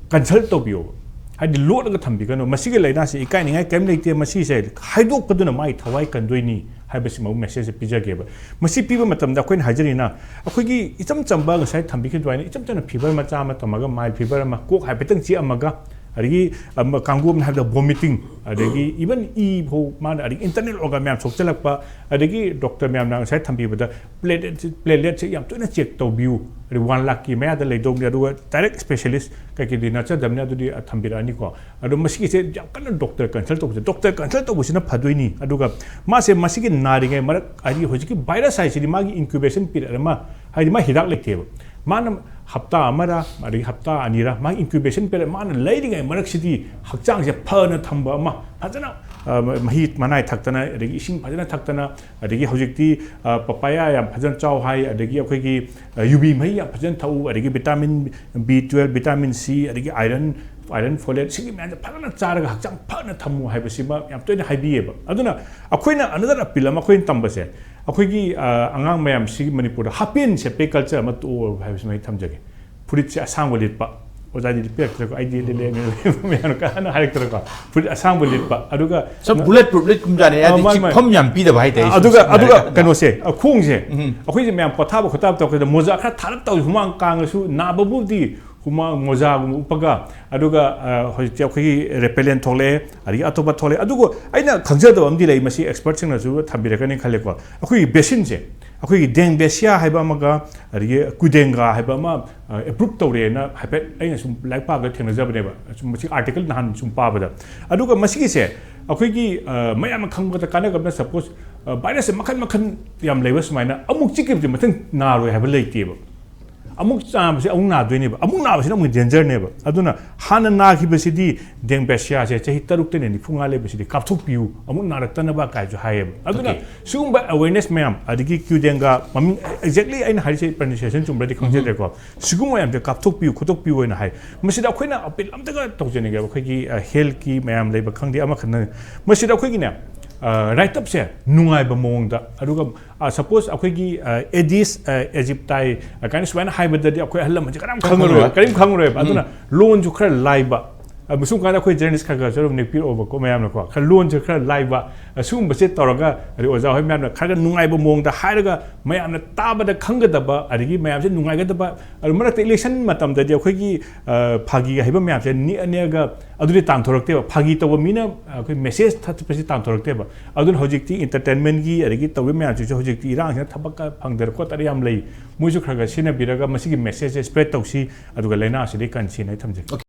ꯀꯟꯁꯜ ꯇꯧꯕꯤꯌꯣꯕ꯫ ꯍꯥꯏꯗꯤ ꯂꯣꯠꯂꯒ ꯊꯝꯕꯤꯒꯅꯨ꯫ ꯃꯁꯤꯒꯤ ꯂꯥꯏꯅꯥꯁꯤ ꯏꯀꯥꯏꯅꯤꯡꯉꯥꯏ ꯀꯔꯤꯝ ꯂꯩꯇꯦ꯫ ꯃꯁꯤꯁꯦ ꯍꯥꯏꯗꯣꯛꯄꯗꯨꯅ ꯃꯥꯒꯤ ꯊꯋꯥꯏ ꯀꯟꯗꯣꯏꯅꯤ ꯍꯥꯏꯕꯁꯤꯃ message ꯁꯦ ꯄꯤꯖꯒꯦꯕ꯫ ꯃꯁꯤ ꯄꯤꯕ ꯃꯇꯝꯗ ꯑꯩꯈꯣꯏꯅ ꯍꯥꯏꯖꯔꯤꯅ, ꯑꯩꯈꯣꯏꯒꯤ ꯏꯆꯝ ꯆꯝꯕ ꯉꯁꯥꯏ ꯊꯝꯕꯤꯈꯤꯕ ꯑꯗꯨꯃꯥꯏꯅ ꯏꯆꯝ ꯆꯝꯅ fever ꯃꯆꯥ ꯑꯃ ꯇꯝꯃꯒ, mild fever ꯑꯃ, ꯀꯣꯛ ꯍꯥꯏꯐꯦꯠꯇꯪ ꯆꯤꯛꯑꯝꯃꯒ, ꯑꯗꯒꯤ ꯑꯃ ꯀꯥꯡꯒꯨ ꯑꯃꯅ ꯍꯥꯏꯕꯗ vomiting, ꯑꯗꯒꯤ even ꯏ ꯐꯥꯎ ꯃꯥꯅ, ꯑꯗꯒꯤ internal organ ꯃꯌꯥꯝ ꯁꯣꯛꯆꯜꯂꯛꯄ, ꯑꯗꯒꯤ doctor ꯃꯌꯥꯝꯅ ꯉꯁꯥꯏ ꯊꯝꯕꯤꯕꯗ platelet, platelet ꯁꯦ ꯌꯥꯝ ꯇꯣꯏꯅ check ꯇꯧꯕꯤꯌꯨ꯫ ꯑꯗꯩ one lakh ꯀꯤ ꯃꯌꯥꯗ ꯂꯩꯗꯧꯕꯅꯤ, ꯑꯗꯨꯒ direct specialist ꯀꯩꯀꯩꯗꯤ ꯅꯠꯆꯗꯕꯅꯤ, ꯑꯗꯨꯗꯤ ꯊꯝꯕꯤꯔꯛꯑꯅꯤꯀꯣ꯫ ꯑꯗꯣ ꯃꯁꯤꯒꯤꯁꯦ ꯌꯥꯝ ꯀꯟꯅ doctor consult ꯇꯧꯕꯁꯦ, doctor consult ꯇꯧꯕꯁꯤꯅ ꯐꯗꯣꯏꯅꯤ꯫ ꯑꯗꯨꯒ ꯃꯥꯁꯦ ꯃꯁꯤꯒꯤ ꯅꯥꯔꯤꯉꯩ ꯃꯔꯛ, ꯍꯥꯏꯗꯤ ꯍꯧꯖꯤꯛꯀꯤ virus ꯍꯥꯏꯁꯤꯗꯤ ꯃꯥꯒꯤ incubation period ꯑꯃ, ꯍꯥꯏꯗꯤ ꯃꯥ ꯍꯤꯗꯥꯛ ꯂꯩꯇꯦꯕ꯫ ꯃꯥꯅ ꯍꯞꯇꯥ ꯑꯃꯔ ꯑꯗꯒꯤ ꯍꯞꯇꯥ ꯑꯅꯤꯔ ꯃꯥꯒꯤ incubation period ꯃꯥꯅ ꯂꯩꯔꯤꯉꯩ ꯃꯔꯛꯁꯤꯗꯤ ꯍꯛꯆꯥꯡꯁꯦ ꯐꯅ ꯊꯝꯕ ꯑꯃ, ꯐꯖꯅ, ꯑ, ꯃꯍꯤ ꯃꯅꯥꯏ ꯊꯛꯇꯅ, ꯑꯗꯒꯤ ꯏꯁꯤꯡ ꯐꯖꯅ ꯊꯛꯇꯅ, ꯑꯗꯒꯤ ꯍꯧꯖꯤꯛꯇꯤ, ꯑ, papaya ꯌꯥꯝ ꯐꯖꯅ ꯆꯥꯎ ꯍꯥꯏ, ꯑꯗꯒꯤ ꯑꯩꯈꯣꯏꯒꯤ, ꯑ, ꯌꯨꯕꯤ ꯃꯍꯤ ꯌꯥꯝ ꯐꯖꯅ ꯊꯛꯎ, ꯑꯗꯒꯤ vitamin B twelve, vitamin C, ꯑꯗꯒꯤ iron, iron folate, ꯁꯤꯒꯤ ꯃꯌꯥꯝꯁꯦ ꯐꯖꯅ ꯆꯥꯔꯒ ꯍꯛꯆꯥꯡ ꯐꯅ ꯊꯝꯃꯨ ꯍꯥꯏꯕꯁꯤꯃ ꯌꯥꯝ ꯇꯣꯏꯅ ꯍꯥꯏꯕꯤꯌꯦꯕ꯫ ꯑꯗꯨꯅ ꯑꯩꯈꯣꯏꯅ another appeal ꯑꯃ ꯑꯩꯈꯣꯏꯅ ꯇꯝꯕꯁꯦ, ꯑꯩꯈꯣꯏꯒꯤ, ꯑ, ꯑꯉꯥꯡ ꯃꯌꯥꯝꯁꯤ ꯃꯅꯤꯄꯨꯔꯗ ꯍꯥꯞꯄꯦꯟ ꯁꯦꯠꯄꯒꯤ culture ꯑꯃ ꯇꯣꯛꯑꯣ ꯍꯥꯏꯕꯁꯤꯃ ꯑꯩ ꯊꯝꯖꯒꯦ꯫ ꯐꯨꯔꯤꯠꯁꯦ ꯑꯁꯥꯡꯕ ꯂꯤꯠꯄ, ꯑꯣꯖꯥꯗꯤ ꯂꯤꯠꯄꯤꯔꯛꯇ꯭ꯔꯦꯀꯣ, ꯑꯩꯗꯤ ꯂꯤꯠꯂꯦ, ꯃꯌꯥꯝ ꯀꯅꯥꯅ ꯍꯥꯏꯔꯛꯇ꯭ꯔꯦꯀꯣ꯫ ꯐꯨꯔꯤꯠ ꯑꯁꯥꯡꯕ ꯂꯤꯠꯄ, ꯑꯗꯨꯒ ꯁꯝ bullet proof ꯂꯤꯠꯀꯨꯝꯖꯥꯠꯅꯦ, ꯑ, ꯍꯥꯏꯗꯤ ꯃꯥꯅꯤ, ꯃꯥꯅꯤ꯫ ꯆꯤꯛꯐꯝ ꯌꯥꯝ ꯄꯤꯗꯕ ꯍꯥꯏꯇꯥꯔꯦ, ꯑꯗꯨꯒ, ꯁꯨꯝ ꯑꯗꯨꯒ ꯍꯥꯏꯔꯀꯥꯟꯗ꯫ ꯀꯩꯅꯣꯁꯦ, ꯑ, ꯈꯣꯡꯁꯦ, ꯎꯝ꯫ ꯑꯩꯈꯣꯏꯁꯦ ꯃꯌꯥꯝ ꯄꯣꯊꯥꯕ ꯈꯣꯊꯥꯕ ꯇꯧꯔꯛꯄꯗ ꯃꯣꯖꯥ ꯈꯔ ꯊꯥꯔꯞ ꯇꯧꯏ, ꯍꯨꯃꯥꯡ ꯀꯥꯡꯉꯁꯨ ꯅꯥꯕꯕꯨꯗꯤ ꯍꯨꯃꯥꯡ ꯃꯣꯖꯥꯒꯨꯝꯕ ꯎꯞꯄꯒ, ꯑꯗꯨꯒ, ꯑ, ꯍꯧꯖꯤꯛꯇꯤ ꯑꯩꯈꯣꯏꯒꯤ repellent ꯊꯣꯛꯂꯛꯑꯦ, ꯑꯗꯒꯤ ꯑꯇꯣꯞꯄ ꯊꯣꯛꯂꯛꯑꯦ꯫ ꯑꯗꯨꯒ ꯑꯩꯅ ꯈꯪꯖꯗꯕ ꯑꯃꯗꯤ ꯂꯩ, ꯃꯁꯤ expert ꯁꯤꯡꯅꯁꯨ ꯊꯝꯕꯤꯔꯛꯀꯅꯤ ꯈꯜꯂꯦꯀꯣ꯫ ꯑꯩꯈꯣꯏꯒꯤ basin ꯁꯦ, ꯑꯩꯈꯣꯏꯒꯤ Dengue ꯍꯥꯏꯕ ꯑꯃꯒ, ꯑꯗꯒꯤ Qdenga ꯍꯥꯏꯕ ꯑꯃ, ꯑ, approve ꯇꯧꯔꯦꯅ ꯍꯥꯏꯐꯦꯠ ꯑꯩꯅ ꯁꯨꯝ ꯂꯥꯏꯔꯤꯛ ꯄꯥꯕꯗ ꯊꯦꯡꯅꯖꯕꯅꯦꯕ꯫ ꯁꯨꯝ ꯃꯁꯤ article ꯅꯍꯥꯟ ꯁꯨꯝ ꯄꯥꯕꯗ꯫ ꯑꯗꯨꯒ ꯃꯁꯤꯒꯤꯁꯦ ꯑꯩꯈꯣꯏꯒꯤ, ꯑ, ꯃꯌꯥꯝꯅ ꯈꯪꯕꯗ ꯀꯥꯟꯅꯒꯗꯕꯅ, suppose, ꯑ, virus ꯁꯦ ꯃꯈꯜ ꯃꯈꯜ ꯌꯥꯝ ꯂꯩꯕ ꯁꯨꯃꯥꯏꯅ, ꯑꯃꯨꯛ ꯆꯤꯛꯈꯤꯕꯁꯦ ꯃꯊꯪ ꯅꯥꯔꯣꯏ ꯍꯥꯏꯕ ꯂꯩꯇꯦꯕ꯫ ꯑꯃꯨꯛ ꯆꯥꯕꯁꯦ ꯑꯃꯨꯛ ꯅꯥꯗꯣꯏꯅꯦꯕ, ꯑꯃꯨꯛ ꯅꯥꯕꯁꯤꯅ ꯑꯃꯨꯛ danger ꯅꯦꯕ꯫ ꯑꯗꯨꯅ ꯍꯥꯟꯅ ꯅꯥꯈꯤꯕꯁꯤꯗꯤ Dengue ꯁꯦ ꯆꯍꯤ ꯇꯔꯨꯛꯇꯩꯅ ꯅꯤꯐꯨ ꯃꯉꯥ ꯂꯩꯕꯁꯤꯗꯤ ꯀꯥꯞꯊꯣꯛꯄꯤꯌꯨ, ꯑꯃꯨꯛ ꯅꯥꯔꯛꯇꯅꯕ ꯀꯥꯏꯁꯨ ꯍꯥꯏꯌꯦꯕ꯫ ꯑꯗꯨꯅ Okay. ꯁꯤꯒꯨꯝꯕ awareness ꯃꯌꯥꯝ, ꯑꯗꯒꯤ Qdenga, ꯃꯃꯤꯡ exactly ꯑꯩꯅ ꯍꯥꯏꯔꯤꯁꯦ pronunciation ꯆꯨꯝꯕ꯭ꯔꯗꯤ ꯈꯪꯖꯗ꯭ꯔꯦꯀꯣ, ꯁꯤꯒꯨꯝꯕ ꯃꯌꯥꯝꯁꯦ ꯀꯥꯞꯊꯣꯛꯄꯤꯌꯨ, ꯈꯣꯠꯇꯣꯛꯄꯤꯌꯨ ꯍꯥꯏꯅ ꯍꯥꯏ꯫ ꯃꯁꯤꯗ ꯑꯩꯈꯣꯏꯅ appeal ꯑꯝꯇꯒ ꯇꯧꯖꯅꯤꯡꯉꯦꯕ, ꯑꯩꯈꯣꯏꯒꯤ, ꯑ, health ꯀꯤ ꯃꯌꯥꯝ ꯂꯩꯕ ꯈꯪꯗꯦ, ꯑꯃꯈꯛꯅ, ꯃꯁꯤꯗ ꯑꯩꯈꯣꯏꯒꯤꯅꯦ, ꯑ, write up ꯁꯦ ꯅꯨꯡꯉꯥꯏꯕ ꯃꯑꯣꯡꯗ, ꯑꯗꯨꯒ, ꯑ, suppose ꯑꯩꯈꯣꯏꯒꯤ, ꯑ, Aedes, ꯑ, aegypti, ꯑ, ꯀꯥꯏꯅ ꯁꯨꯃꯥꯏꯅ ꯍꯥꯏꯕꯗꯗꯤ ꯑꯩꯈꯣꯏ ꯑꯍꯜ ꯂꯃꯟꯁꯦ ꯀꯅꯥꯝ ꯈꯪꯉꯔꯣꯏ, ꯈꯪꯉꯔꯣꯏ꯫ ꯀꯔꯤꯝ ꯈꯪꯉꯔꯣꯏꯕ꯫ ꯎꯝ꯫ ꯑꯗꯨꯅ ꯂꯣꯟꯁꯨ ꯈꯔ ꯂꯥꯏꯕ, ꯑ, ꯃꯁꯨꯝ ꯀꯥꯟꯗ ꯑꯩꯈꯣꯏ ꯖꯔꯅꯦꯂꯤꯁ ꯈꯔ ꯈꯔꯁꯨ ꯑꯗꯨꯝ ꯅꯦꯛꯄꯤꯔꯛꯑꯣꯕꯀꯣ ꯃꯌꯥꯝꯅꯀꯣ, ꯈꯔ ꯂꯣꯟꯁꯦ ꯈꯔ ꯂꯥꯏꯕ, ꯑꯁꯤꯒꯨꯝꯕꯁꯦ ꯇꯧꯔꯒ, ꯑꯗꯩ ꯑꯣꯖꯥ ꯍꯣꯏ ꯃꯌꯥꯝꯅ ꯈꯔ ꯈꯔ ꯅꯨꯡꯉꯥꯏꯕ ꯃꯑꯣꯡꯗ ꯍꯥꯏꯔꯒ, ꯃꯌꯥꯝꯅ ꯇꯥꯕꯗ ꯈꯪꯒꯗꯕ, ꯑꯗꯒꯤ ꯃꯌꯥꯝꯁꯦ ꯅꯨꯡꯉꯥꯏꯒꯗꯕ꯫ ꯑꯗꯨ ꯃꯔꯛꯇ ꯏꯂꯦꯛꯁꯟ ꯃꯇꯝꯗꯗꯤ ꯑꯩꯈꯣꯏꯒꯤ, ꯑ, ꯐꯥꯒꯤ ꯍꯥꯏꯕ ꯃꯌꯥꯝꯁꯦ ꯅꯦꯛꯑ ꯅꯦꯛꯑꯒ ꯑꯗꯨꯗꯤ ꯇꯥꯟꯊꯣꯔꯛꯇꯦꯕ꯫ ꯐꯥꯒꯤ ꯇꯧꯕ ꯃꯤꯅ, ꯑ, ꯑꯩꯈꯣꯏ ꯃꯦꯁꯦꯖ ꯊꯥꯗꯣꯛꯄꯁꯤ ꯇꯥꯟꯊꯣꯔꯛꯇꯦꯕ꯫ ꯑꯗꯨꯅ ꯍꯧꯖꯤꯛꯇꯤ ꯏꯟꯇꯔꯇꯦꯟꯃꯦꯟꯒꯤ ꯑꯗꯒꯤ ꯇꯧꯔꯤꯕ ꯃꯌꯥꯝꯁꯤꯁꯨ ꯍꯧꯖꯤꯛꯇꯤ ꯏꯔꯥꯡꯁꯤꯅ ꯊꯕꯛꯀ ꯐꯪꯗꯔ ꯈꯣꯠꯇꯔ ꯌꯥꯝ ꯂꯩ꯫ ꯃꯣꯏꯁꯨ ꯈꯔ ꯈꯔ ꯁꯤꯖꯤꯟꯅꯕꯤꯔꯒ ꯃꯁꯤꯒꯤ ꯃꯦꯁꯦꯖꯁꯦ ꯁ꯭ꯄ꯭ꯔꯦꯗ ꯇꯧꯁꯤ, ꯑꯗꯨꯒ ꯂꯥꯏꯅꯥꯁꯤꯗꯤ ꯀꯟꯁꯤꯅ ꯑꯩ ꯊꯝꯖꯒꯦ꯫